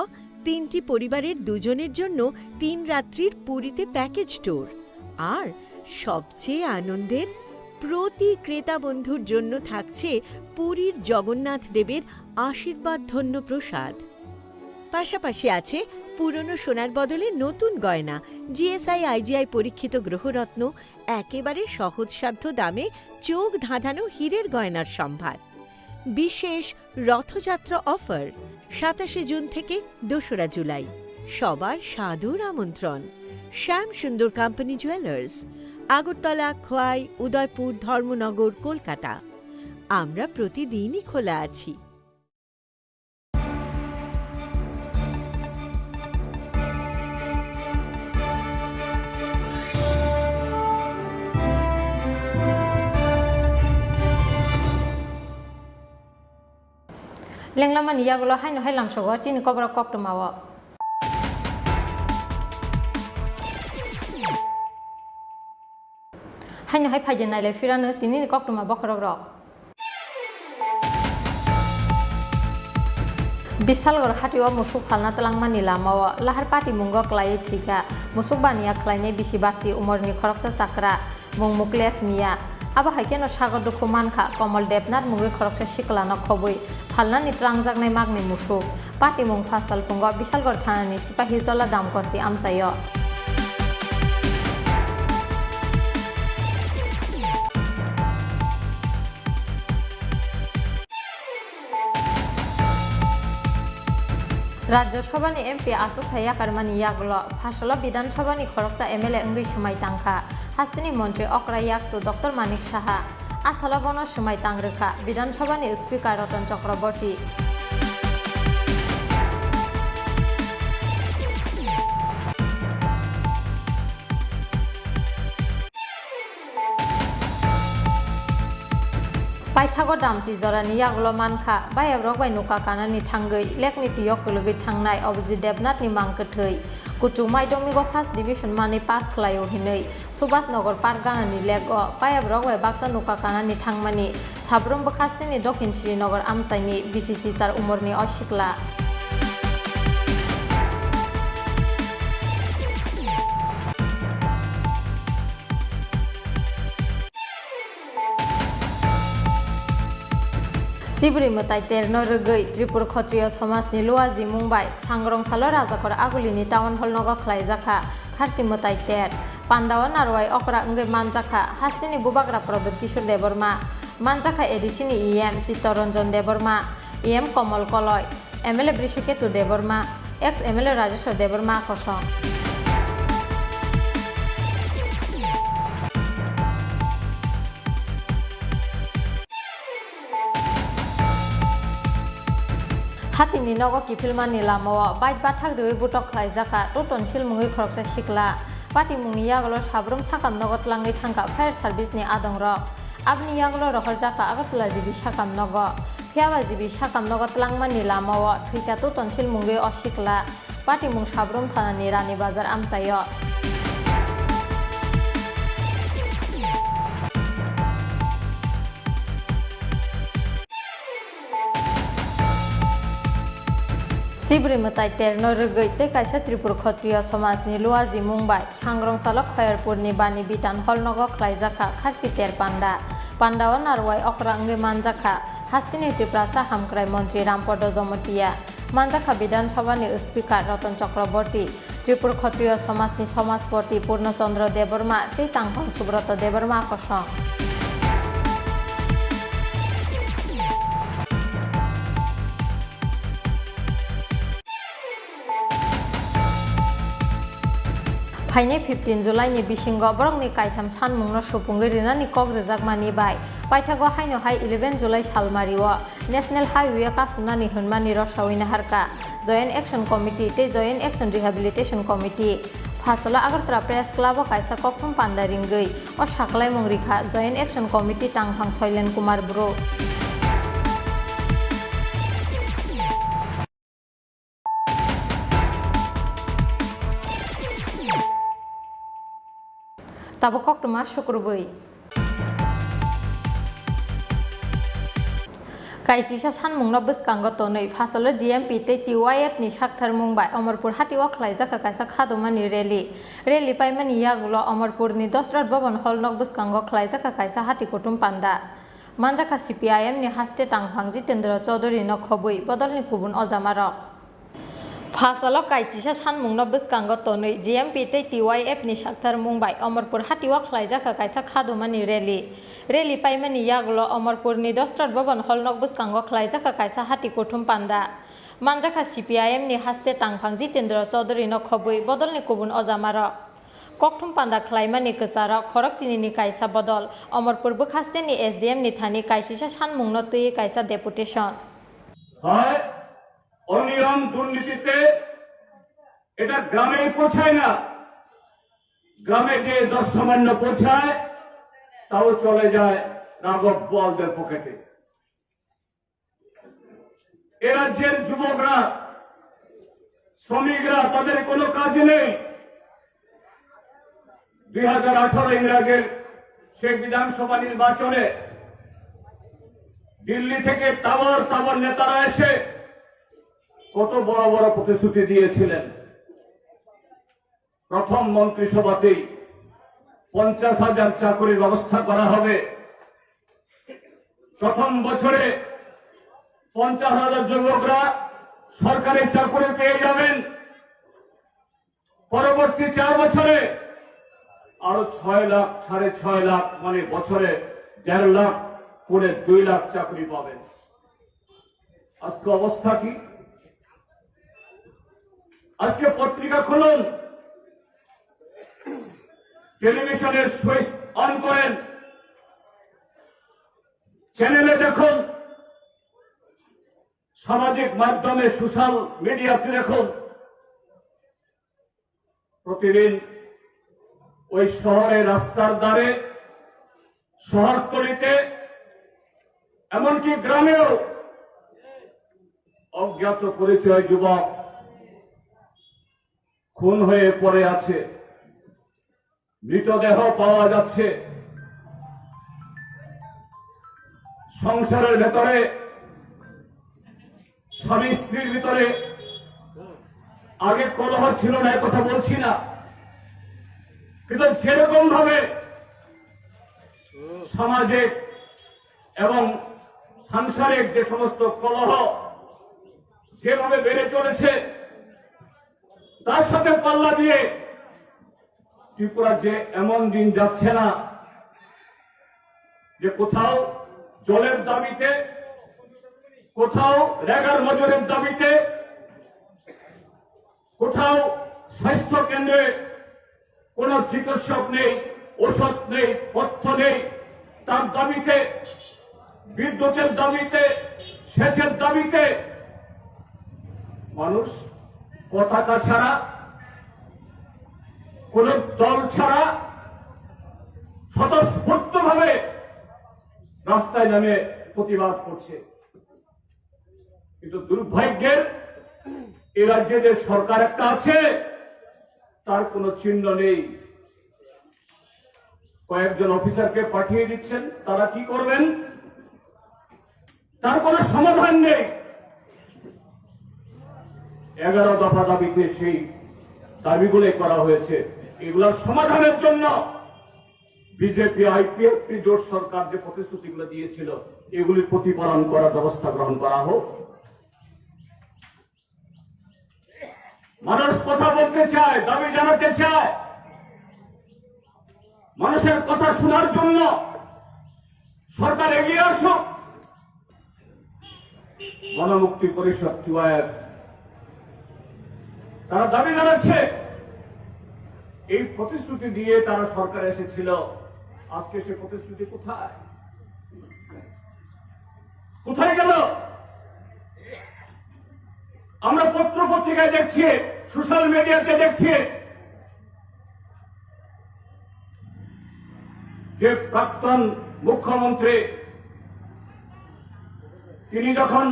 তিনটি পরিবারের দুজনের জন্য তিন রাত্রির পুরীতে প্যাকেজ ট্যুর। আর সবচেয়ে আনন্দের, প্রতি ক্রেতা বন্ধুর জন্য থাকছে পুরীর জগন্নাথ দেবের আশীর্বাদ ধন্য প্রসাদ। পাশাপাশি আছে পুরনো সোনার বদলে নতুন গয়না, জিএসআই আইজিআই পরীক্ষিত গ্রহরত্ন, একেবারে সহজসাধ্য দামে চোখ ধাঁধানো হীরের গয়নার সম্ভার। বিশেষ রথযাত্রা অফার, সাতাশে জুন থেকে দোসরা জুলাই। সবার সাদর আমন্ত্রণ। শ্যাম সুন্দর কোম্পানি জুয়েলার্স, আগরতলা, খোয়াই, উদয়পুর, ধর্মনগর, কলকাতা। আমরা প্রতিদিনই খোলা আছি। Lenglamani yagulo haino hai lamsogo chini koborok koktwmao. Haino hai phaidi nailai phirano tinini koktwma bokhorok rok. Bishalgarh hatio musuk phalna twlangmani lamao lahar patimungo klaiwi thwikha. Musuk baniya khlainai bisi basti umorni khoroksa chakra, mung Muklesh Miya. Abo hai kheno sago dukhu mankha Komol Debnath mungwi khoroksa siklano khobwi phalnani twlangjaknai magni musuk. Patimung phasalphungo Bishalgarh thanani sipahi Jola Damkosti amchaio. Rajya Sabha ni M P achukthai yakarmani yagulo phasalo Bidhan Sabha ni khoroksa M L A wngwi swmai tangkha hasteni montri okra yakchu Doctor Manik Saha. A salo bono swmai tang rwkha Bidhan Sabha ni Speaker Ratan Chakraborty. Paithago damchi jorani yagulo mankha, bayabrok bai nuka kanani thangwi lekni twiyo kwlwgwi thangnai Abhijit Debnath ni mang kwthwi. Kuchuk maidomigo first division manwi pass khlaio hinwi Subhas Nagar Park ganani lego bayabrok bai baksa nuka kanani thangmani Sabrum bwkhasteni Dokhin Srinagar amchaini bisi chichar umorni o sikla. Chibri mwtai terno rwgwi Tripur Khotriyo Somajni Luaji mung bai Sangrong salo Rajakor Agulini Town Hall nogo khlaijakha Kharchi mwtai ter. Pandao narwai okra wngwi manjakha hasteni Bubagra Pradyot Kishore Debbarma, manjakha A D C ni E M Chittaranjan Debbarma, E M Komol Koloi, M L A Brishaketu Debbarma, ex M L A Rajeshwar Debbarma kosong. Hatini nogo kiphilmani lamao bike bathak riwi butok khlaijakha Tuton Sil mungwi khoroksa sikla. Patimungni yagulo Sabrum sakam nogo tlangwi thangkha fire service ni adongrok. Aboni yagulo rohorjakha Agartala G B sakam nogo. Phiyaba G B sakam nogo tlangmani lamao thwikha Tuton Sil mungwi o sikla. Patimung Sabrum thanani Rani Bazar amchaio. Chibri mwtai terno rwgwi tei kaisa Tripur Khotriyo Somajni Luaji mung bai Sangrong salo Khoyarpurni Bani Bitan Hall nogo khlaijakha Kharchi ter panda. Pandao narwai okra wngwi manjakha hasteni Tiprasa Hamkrai Montri Rampodo Jomotia. Manjakha Bidhan Sabha ni Speaker Ratan Chakraborty, Tripur Khotriyo Somaj ni Somajpoti Purno Chandra Debbarma tei Tangphang Subroto Debbarma kosong. Phainai fifteen July ni bisingo borokni kaitham sanmungno supungwi rinani kok rwjakmani bai paithago haino hai eleven July salmario National Highway o kasunani hwnmani rwsawi naharkha Joint Action Committee tei Joint Action Rehabilitation Committee. Phasalo Agartala Press Club o kaisa kokthum panda ringwi o saklaimung rikha Joint Action Committee tangphang Soilen Kumar Bru. Tabuk koktwma sukrubwi. Kaisisa sanmungno bwskango tonwi phasalo G M P tei T Y F ni saktharmung bai Omorpur hatio khlaijakha kaisa khadomani rally. Rally paimani yagulo Omorpurni Dosrot Bhavan Hall nok bwskango khlaijakha kaisa hati kuthum panda. Manjakha C P I M ni haste tangphang Jitendra Chaudhary no khobwi bodolni kubun ojamarok. Phasalo kaisisa sanmungno bwskango tonwi G M P tei T Y F ni saktharmung bai Omorpur hatio khlaijakha kaisa khadomani rally. Rally paimani yagulo Omorpurni Dosrot Bhavan Hall nok bwskango khlaijakha kaisa hati kuthum panda. Manjakha C P I M ni haste tangphang Jitendra Chaudhary no khobwi bodolni kubun ojamarok. Kokthum panda khlaimani kwcharo khoroksinini kaisa bodol, Omorpur bwkhasteni S D M ni thani kaisisa sanmungno twiwi kaisa deputation. হয় অনিয়ম দুর্নীতিতে এটা গ্রামে পৌঁছায় না, গ্রামে যে দশ সামান্য পৌঁছায় তাও চলে যায় রাঘব বোয়ালদের পকেটে। এ রাজ্যের যুবকরা, শ্রমিকরা, তাদের কোনো কাজ নেই। দুই হাজার আঠারো এর আগের সেই বিধানসভা নির্বাচনে দিল্লি থেকে তাবর তাবর নেতারা এসে কত বড় বড় প্রতিশ্রুতি দিয়েছিলেন। প্রথম মন্ত্রিসভাতেই পঞ্চাশ হাজার চাকরির ব্যবস্থা করা হবে। প্রথম বছরে পঞ্চাশ হাজার যুবকরা সরকারি চাকরি পেয়ে যাবেন। পরবর্তী চার বছরে আরো ছয় লাখ, সাড়ে ছয় লাখ, মানে বছরে দেড় লাখ করে দুই লাখ চাকরি পাবেন। আজকে অবস্থা কি? আজকে পত্রিকা খুলুন, টেলিভিশনের সুইচ অন করেন, চ্যানেলে দেখুন, সামাজিক মাধ্যমে, সোশ্যাল মিডিয়াতে দেখুন, প্রতিদিন ওই শহরে, রাস্তার ধারে, শহরতলিতে, এমনকি গ্রামেও অজ্ঞাত পরিচয় যুবক খুন হয়ে পড়ে আছে, মৃতদেহ পাওয়া যাচ্ছে। সংসারের ভেতরে, স্বামী স্ত্রীর ভিতরে আগে কলহ ছিল না, এ কথা বলছি না, কিন্তু যেরকম ভাবে সামাজিক এবং সাংসারিক যে সমস্ত কলহ যেভাবে বেড়ে চলেছে, তার সাথে পাল্লা দিয়ে ত্রিপুরা যে এমন দিন যাচ্ছে না যে কোথাও জলের দাবিতে, কোথাও রেগার মজুরির দাবিতে, কোথাও স্বাস্থ্য কেন্দ্রে কোনো চিকিৎসক নেই, ঔষধ নেই, পথ্য নেই, তার দাবিতে, বিদ্যুতের দাবিতে, সেচের দাবিতে মানুষ পতাকা ছাড়া, কোনো দল ছাড়া স্বতঃস্ফূর্তভাবে রাস্তায় নেমে প্রতিবাদ করছে। কিন্তু দুর্ভাগ্যের, এই রাজ্যে যে সরকার একটা আছে, তার কোনো চিহ্ন নেই। কয়েকজন অফিসারকে পাঠিয়ে দিচ্ছেন, তারা কি করবেন, তার কোনো সমাধান নেই। এগারো দফা দাবিতে সেই দাবিগুলোই করা হয়েছে। এগুলোর সমাধানের জন্য বিজেপি আইপিএফটি জোট সরকার যে প্রতিশ্রুতিগুলো দিয়েছিল, এগুলি প্রতিপালন করার ব্যবস্থা গ্রহণ করা হোক। মানুষ কথা বলতে চায়, দাবি জানাতে চায়, মানুষের কথা শোনার জন্য সরকার এগিয়ে আসুক। গণমুক্তি পরিষদ, টিওয়াইএফ, তারা দাবি জানাচ্ছে, এই প্রতিশ্রুতি দিয়ে তারা সরকার এসেছিল, আজকে সে প্রতিশ্রুতি কোথায়, কোথায় গেল? আমরা পত্র পত্রিকায় দেখছি, সোশ্যাল মিডিয়াতে দেখছি যে প্রাক্তন মুখ্যমন্ত্রী, তিনি যখন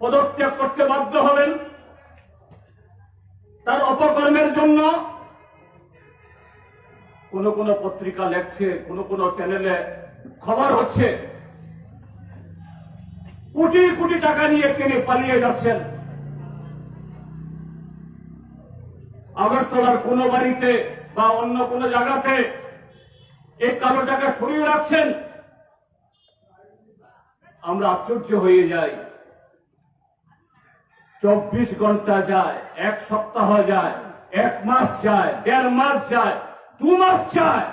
পদত্যাগ করতে বাধ্য হলেন, তার অপকর্মের জন্য কোনো কোনো পত্রিকা লেখছে, কোনো কোনো চ্যানেলে খবর হচ্ছে, কোটি কোটি টাকা নিয়ে তিনি পালিয়ে যাচ্ছেন। আগরতলার কোনো বাড়িতে বা অন্য কোনো জায়গাতে এই কালো টাকা সরিয়ে রাখছেন। আমরা আশ্চর্য হয়ে যাই। চব্বিশ ঘন্টা যায়, এক সপ্তাহ যায়, এক মাস যায়, দেড় মাস যায়, দু মাস যায়,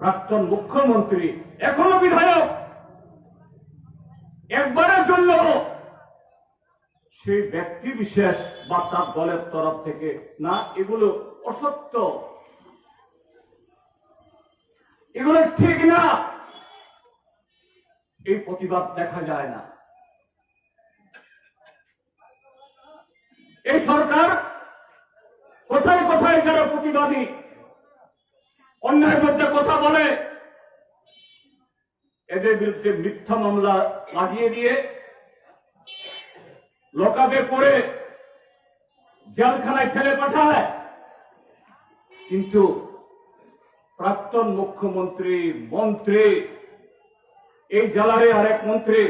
প্রাক্তন মুখ্যমন্ত্রী, এখনো বিধায়ক, একবারের জন্য সেই ব্যক্তি বিশেষ বা তার দলের তরফ থেকে না, এগুলো অসত্য, এগুলো ঠিক না, এই প্রতিবাদ দেখা যায় না। এই সরকার কোথায় কোথায় যারা প্রতিবাদী, অন্যায় বিরুদ্ধে কথা বলে, এদের বিরুদ্ধে মিথ্যা মামলা লাগিয়ে দিয়ে লকআপে করে জেলখানায় ঠেলে পাঠায়। কিন্তু প্রাক্তন মুখ্যমন্ত্রী, মন্ত্রী, এই জেলারই আরেক মন্ত্রী,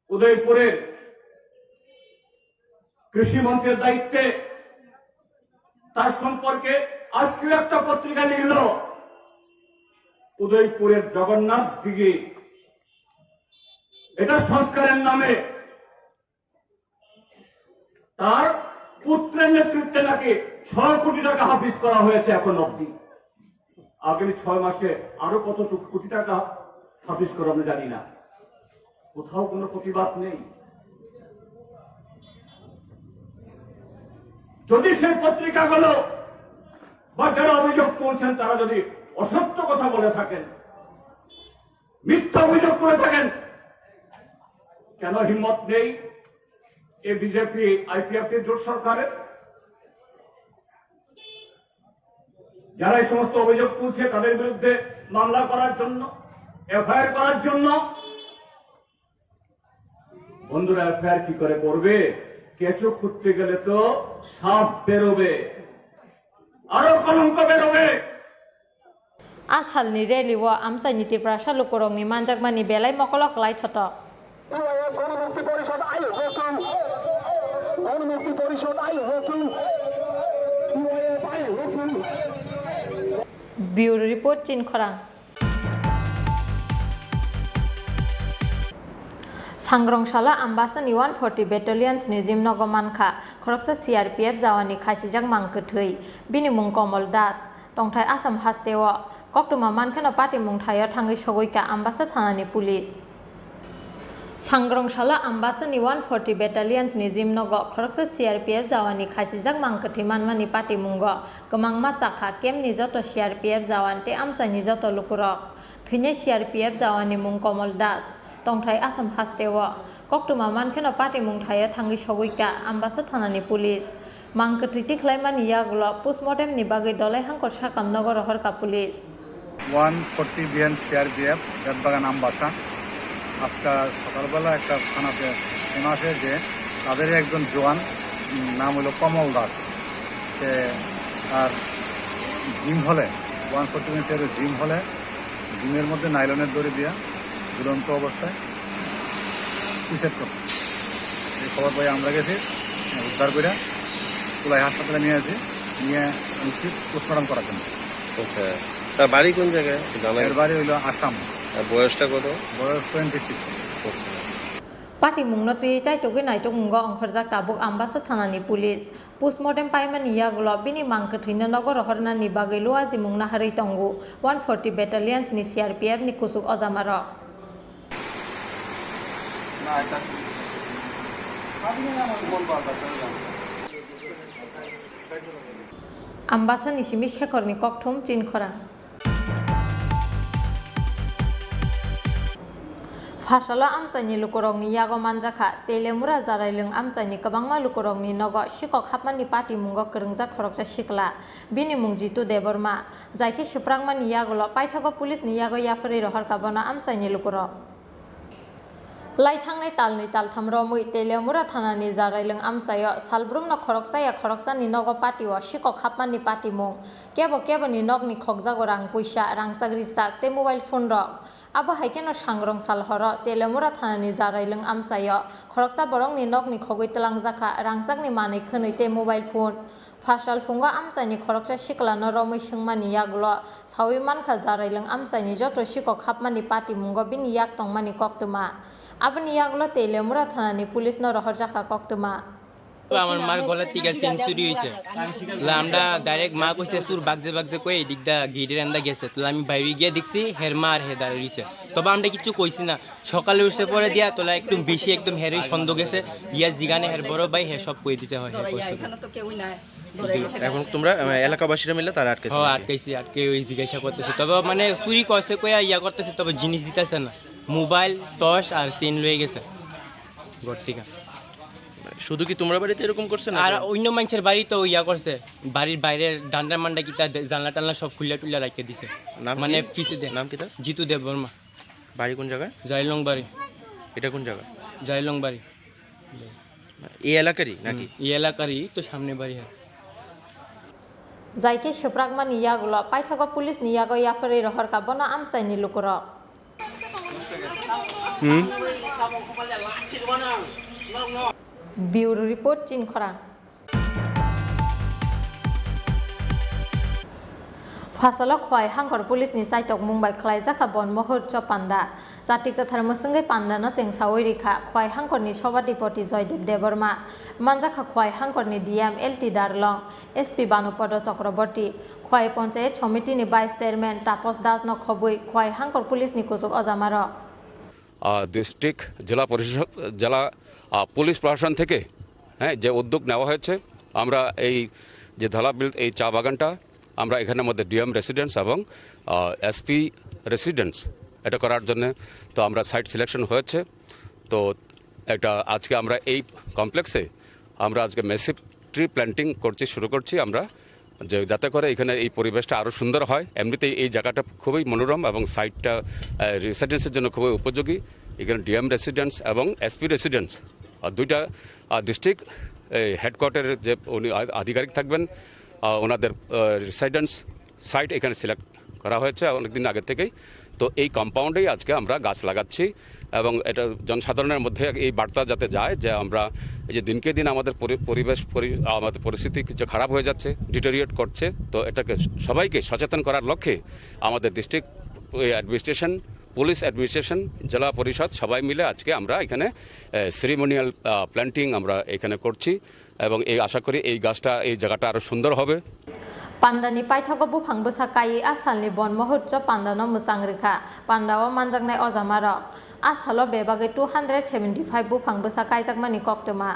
উদয়পুরের কৃষি মন্ত্রীর দায়িত্বে, তার সম্পর্কে আজকে একটা পত্রিকা লিখল, উদয়পুরের জগন্নাথ দিঘি, এটা সংস্কারের নামে তার পুত্রের নেতৃত্বে নাকি ছয় কোটি টাকা হাফিস করা হয়েছে এখন অবধি। আগামী ছয় মাসে আরো কত কোটি টাকা হাফিস করবে আমরা জানি না। কোথাও কোনো প্রতিবাদ নেই। যদি সেই পত্রিকাগুলো বা যারা অভিযোগ তুলছেন, তারা যদি অসত্য কথা বলে থাকেন, মিথ্যা অভিযোগ করে থাকেন, কেন হিম্মত নেই এই বিজেপি আইপিএফটি জোট সরকারের? যারা এই সমস্ত অভিযোগ তুলছে, তাদের বিরুদ্ধে মামলা করার জন্য, এফআইআর করার জন্য। বন্ধুরা, এফআইআর কি করে করবে? কেঁচো খুঁড়তে গেলে তো সাপ বেরোবে, আরো কলঙ্ক বেরোবে। A salni rally-o amchaini Tiprasa lukurokni manjakmani belai mokolo kwlai thoto. TYF গণমুক্তি পরিষদ আই হুকুম, গণমুক্তি পরিষদ আই হুকুম, টিওয়াইএফ আই হুকুম। Bureau report, Chinkhorang. Sangrong salo Ambasani one forty Battalions ni gym nogo mankha khoroksa C R P F jawani khasijak mang kwthwi, bini mung Komol Das. Tongthai Assam hasteo koktwma mankheno patimung thaio thangwi sogwi ka Ambasa thanani police. Sangrong salo Ambasani one forty Battalions ni gym nogo khoroksa C R P F jawani khasijak mang kwthwi manmani patimungo kwmangma chakha camp ni joto C R P F jawan tei amchaini joto lukurok. Thwinai C R P F jawani mung Komol Das, tongthai Assam hasteo. Koktwma mankheno patimung thaio thangwi sogwi ka Ambasa thanani police. Mang kwthwi tikhlaimani yagulo postmortem ni bagwi Dolai Hangkor sakam nogo rohor ka police. One forty BN CRPF Betbagan Ambassa আজকে সকালবেলা একটা থানাতে ফোন আসে যে তাদের একজন জওয়ান, উম, নাম হলো কমল দাস, সে তার gym hall, one forty BN CRPF gym hall জিমের মধ্যে নাইলনের দড়ি দিয়া ঝুলন্ত অবস্থায় সুইসাইড করছে। এই খবর পাই আমরা গেছি, উদ্ধার করে কুলাই হাসপাতালে নিয়ে আসি, নিয়ে নিশ্চিত পোস্টমর্টম করার জন্য। আচ্ছা, তার বাড়ি কোন জায়গায় একটু জানা এর গেছে? বাড়ি হইলো আসাম। আর বয়সটা কত? বয়স টোয়েন্টি সিক্স। আচ্ছা। Patimungno twi chaitugwi naitukmungo ongkhorjak tabuk Ambasa thanani police. Postmortem paimani yagulo bini mang kwthwino nogo rohornani bagwi luajimung naharwi tongo one forty Battalions ni C R P F ni kuchuk ojamarok. Ambasa ni simi Shekhor ni kokthum Chinkhorang. Phasalo amchaini lukurokni yago manjakha, Telemura Jarailwng amchaini kwbangma lukurokni nogo sikok hapmani patimungo kwrwngjak khoroksa sikla, bini mung Jitu Debbarma, jaikhe swprakmani yagulo paithago police ni yago yapharwi rohorkha bono amchaini lukurok. Lai thangnai talnwi taltham romwi Telemura thanani Jarailwng amchaio salbrumno khoroksa ya khoroksani nogo patio sikok hapmani patimung, kebo keboni nokni khokjago rang puisa, rangchak rijak tei mobile phone rok. Abo hai kheno sangrong sal horo Telemura thanani Jarailwng amchaio khoroksa borokni nokni khogwi twlangjakha rangchakni manwi khwnwi tei mobile phone. Phasal phungo amchaini khoroksa siklano romwi swngmani yagulo saui mankha Jarailwng amchaini joto sikok hapmani patimungo bini yak tongmani koktwma. Aboni yagulo Telemura thanani police no rohorjakha koktwma. তো আমার মার গলার থেকে চেইন চুরি হয়েছে। তাহলে আমরা ডাইরেক্ট মা কইছে চুর বাগজে বাগজে কই এদিক দা গেটের আন্দা গেছে। তাহলে আমি বাইরে গিয়ে দেখছি হের মা আর হে দাঁড়িয়ে রয়েছে। তবে আমরা কিছু কইছি না। সকালে উঠে পরে দিয়া তোলা একটু বেশি একদম হেরে সন্দেহ গেছে। ইয়া জিগানে হের বড় ভাই হে সব কই দিতে হয়, হে কইছে। এখানে তো কেউই নাই। এখন তোমরা, আহ, এলাকাবাসীরা মিলে তারা আটকেছে হ্যাঁ, নাকি? আটকাইছি, আটকে ওই জিজ্ঞাসা করতেছে। তবে মানে চুরি করছে কইয়া ইয়া করতেছে, তবে জিনিস দিতেছে না। মোবাইল, টর্চ আর চেইন লয়ে গেছে ঘর থেকে। শুধু কি তোমরা বাড়িতে এরকম করছে না আর কেউ? অন্য মানুষের বাড়ি তো ইয়া করছে, বাড়ির বাইরে ডান্ডা মান্ডা কিতা দে-, জানলা টানলা সব খুলে টুলে রাখিয়ে দিছে। নাম মানে কি? পিছে দে। নাম কি তার? জিতু দেববর্মা। বাড়ি কোন জায়গায়? জাইলং বাড়ি। এটা কোন জায়গা? জাইলং বাড়ি। এই এলাকারই নাকি? হুম, এই এলাকারই তো সামনে বাড়ি, হ্যাঁ। Jaikhe swprakmani yagulo paithago police ni yago yapharwi rohorkha bono amchaini lukurok. Hmm? Bureau report, Chinkhorang. Phasalo Khwai Hangkor police ni chaitokmung bai khlaijak kha bon mohorcho panda. Jati kwthar mwswngwi pandano chengsaui rikha Khwai Hangkorni Sobadipoti Joydev Debbarma, manjakha Khwai Hangkorni D M L T Darlong, S P Banupodo Chakraborty, Khwai Panchayat Somitini Vice Chairman Tapos Dasno khobwi Khwai Hangkor Police ni kuchuk ojamarok. আহ, ডিস্ট্রিক্ট, জেলা পরিষদ, জেলা, আহ, পুলিশ প্রশাসন থেকে, হ্যাঁ, যে উদ্যোগ নেওয়া হয়েছে, আমরা এই যে ধলাবিল, এই চা বাগানটা আমরা এখানে মধ্যে ডিএম রেসিডেন্স এবং, আহ, এসপি রেসিডেন্স এটা করার জন্যে, তো আমরা সাইট সিলেকশন হয়েছে। তো এটা আজকে আমরা এই কমপ্লেক্সে আমরা আজকে ম্যাসিভ ট্রি প্ল্যান্টিং করছি, শুরু করছি আমরা, যে যাতে করে এখানে এই পরিবেশটা আরও সুন্দর হয়। এমনিতেই এই জায়গাটা খুবই মনোরম এবং সাইটটা, আহ, রেসিডেন্সের জন্য খুবই উপযোগী। এখানে ডিএম রেসিডেন্স এবং এসপি রেসিডেন্স, আর দুইটা, আহ, ডিস্ট্রিক্ট, এই হেডকোয়ার্টারের যে উনি আ-, আধিকারিক থাকবেন, আহ, ওনাদের, আহ, রেসিডেন্স সাইট এখানে সিলেক্ট করা হয়েছে অনেক দিন আগে থেকেই। তো এই কম্পাউন্ডেই আজকে আমরা গাছ লাগাচ্ছি এবং এটা জনসাধারণের মধ্যে এই বার্তা যাতে যায় যে আমরা এই যে দিনকে দিন আমাদের পরি-, পরিবেশ পরি-, আমাদের পরিস্থিতি কিছু খারাপ হয়ে যাচ্ছে, ডিটেরিয়েট করছে, তো এটাকে সবাইকে সচেতন করার লক্ষ্যে আমাদের ডিস্ট্রিক্ট অ্যাডমিনিস্ট্রেশন, পুলিশ অ্যাডমিনিস্ট্রেশন, জেলা পরিষদ সবাই মিলে আজকে আমরা এখানে, এ, সেরিমোনিয়াল, আ, প্ল্যান্টিং আমরা এখানে করছি এবং এই আশা করি এই গাছটা, এই জায়গাটা আরও সুন্দর হবে। Pandani paithago buphang bwsa kaiwi a salni bon mohorcho pandano mwchang rwkha. Pandao manjaknai ojamarok. A salo bebagwi two hundred seventy five buphang bwsa kaijakmani koktwma.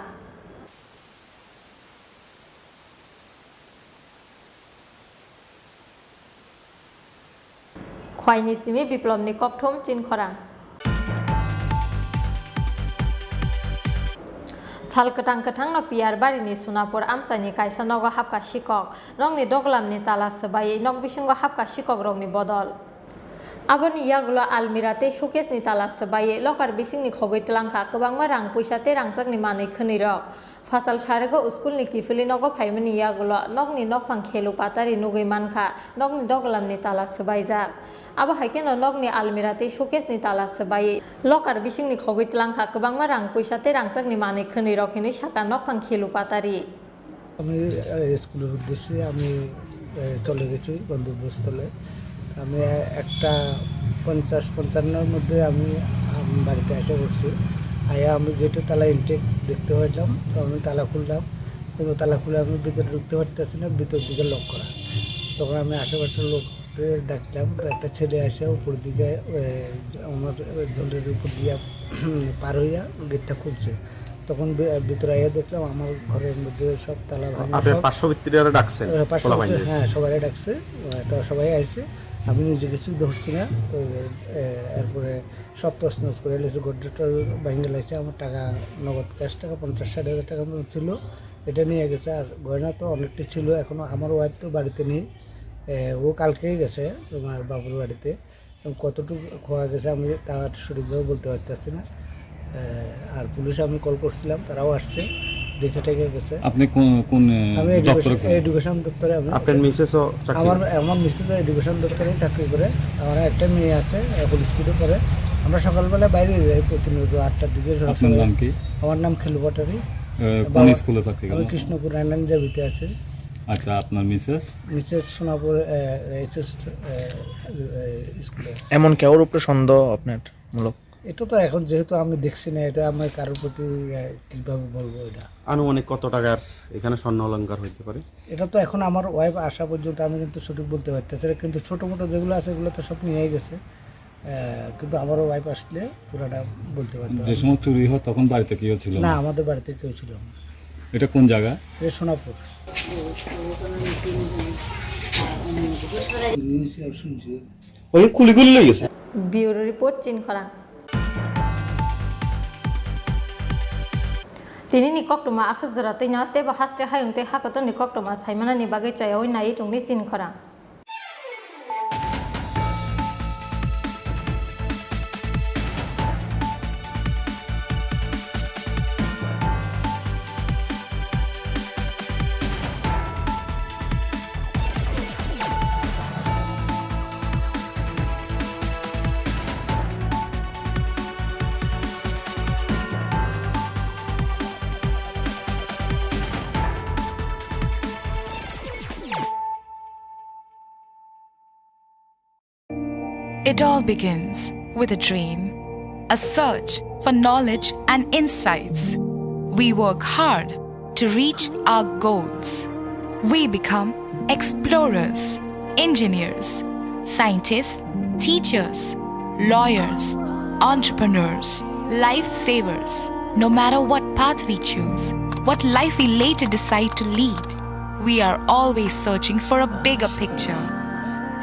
Khwaini simi Biplobni kokthum chinkhorang. Sal kwthang kwthangno Piyar barini Sunapur amchaini kaisa nogo hapkha sikok. Nokni doglamni tala swbaiwi nok bisingo hapkha sikokrokni bodol. Aboni yagulo almira tei showcase-ni tala swbaiwi locker bisingni khogwi twlangkha kwbangma rang puisa tei rangchakni manwi khwnwirok. Phasal sarego school-ni kiphilwi nogo phaimani yagulo nokni nokphang khelu patari nugwi mankha, nokni doglamni tala swbaijak. Abo hai kheno nokni almira tei showcase-ni tala swbaiwi locker bisingni khogwi twlangkha kwbangma rang puisa tei rangchakni manwi khwnwirok hinwi sakha nokphang khelu patari. আমি, এ, স্কুলের উদ্দেশ্যে আমি, এ, চলে গেছি গন্তব্যস্থলে। আমি এ-, একটা পঞ্চাশ পঞ্চান্নর মধ্যে আমি, আমি বাড়িতে এসে পড়ছি। আয়া আমি গেটে তালা ইনটেক দেখতে পাইলাম, তো আমি তালা খুললাম, কিন্তু তালা খুলে আমি ভিতরে ঢুকতে পারতেছি না, ভিতর দিকে লক করা। তখন আমি আশেপাশের লোককে ডাকলাম, তো একটা ছেলে এসে উপর দিকে, এ, আমার ঝোলের উপর দিয়ে পার হইয়া গেটটা খুলছে। তখন ভি-, ভিতরে আইয়া দেখলাম আমার ঘরের মধ্যে সব তালা ভাঙা, আপনার সব। পার্শ্ববর্তীরা ডাকছেন? হ্যাঁ, পার্শ্ববর্তী, পোলাপাইনরে? হ্যাঁ, সবাই ডাকছে। তো সবাই আইছে। আমি নিজে কিছু ধরছি না। ওই, এ, এরপরে সব তছনছ করে লাইছে, ঘরটা ভাঙে লাইছে। আমার টাকা, নগদ ক্যাশ টাকা পঞ্চাশ ষাট হাজার টাকা মতো ছিল, এটা নিয়ে গেছে। আর গয়না তো অনেকটা ছিল, এখনো আমার ওয়াইফ তো বাড়িতে নেই। এ, ও কালকেই গেছে তোমার বাবুর বাড়িতে। এবং কতটুকু খোয়া গেছে আমি তা সঠিকভাবে বলতে পারতেছি না। এ, আর পুলিশে আমি কল করছিলাম, তারাও আসছে, দেখে টেকে গেছে। আপনি কোন, কোন, এ, আমি দপ্তরে এডুকেশন, করেন? এডুকেশন দপ্তরে আমি। আপনার মিসেসও চাকরি আমার, করেন? আমার মিসেসও এডুকেশন দপ্তরে চাকরি করে। আমার একটা মেয়ে আছে, এখন স্কুলে পড়ে। আমরা সকালবেলা বাইরে যাই প্রতিনিয়ত আটটার দিকে। আপনার নাম কি? আমার নাম খেলু পাটারি। এ, কোন বাবা, স্কুলে চাকরি আমি করেন? কৃষ্ণপুর নারায়ণ জাবিতে আছি। আচ্ছা, আপনার মিসেস? মিসেস সোনাপুর, এ, এইচএস, এ, এ, স্কুলে। এমন কেউর উপরে সন্দেহ আপনার মূলক? এটা তো এখন যেহেতু আমি দেখছি না, এটা আমি কারোর প্রতি, এ, কিভাবে বলবো এটা? আনুমানিক কত টাকার এখানে স্বর্ণ অলংকার হইতে পারে? এটা তো এখন আমার ওয়াইফ আসা পর্যন্ত আমি কিন্তু সঠিক বলতে পারতেছি না, কিন্তু ছোট মোটো যেগুলো আছে, এগুলো তো সব নিয়ে গেছে। আহ, কিন্তু আমার ওয়াইফ আসলে পুরাটা বলতে পারতো। যে সময় চুরি হয়, তখন বাড়িতে কেউ ছিল না? না, আমাদের বাড়িতে কেউ ছিল না। এটা কোন জায়গা? এটা সোনাপুর। ওই খুলি খুলি লই গেছে। Bureau report, Chinkhorang. Tini ni koktwma aswk jora twino teibo haste hayung tei hakotor ni koktwma saimanani bagwi chayawi nai tongni Chinkhorang. It all begins with a dream, a search for knowledge and insights. We work hard to reach our goals. We become explorers, engineers, scientists, teachers, lawyers, entrepreneurs, lifesavers. No matter what path we choose, what life we later decide to lead, we are always searching for a bigger picture.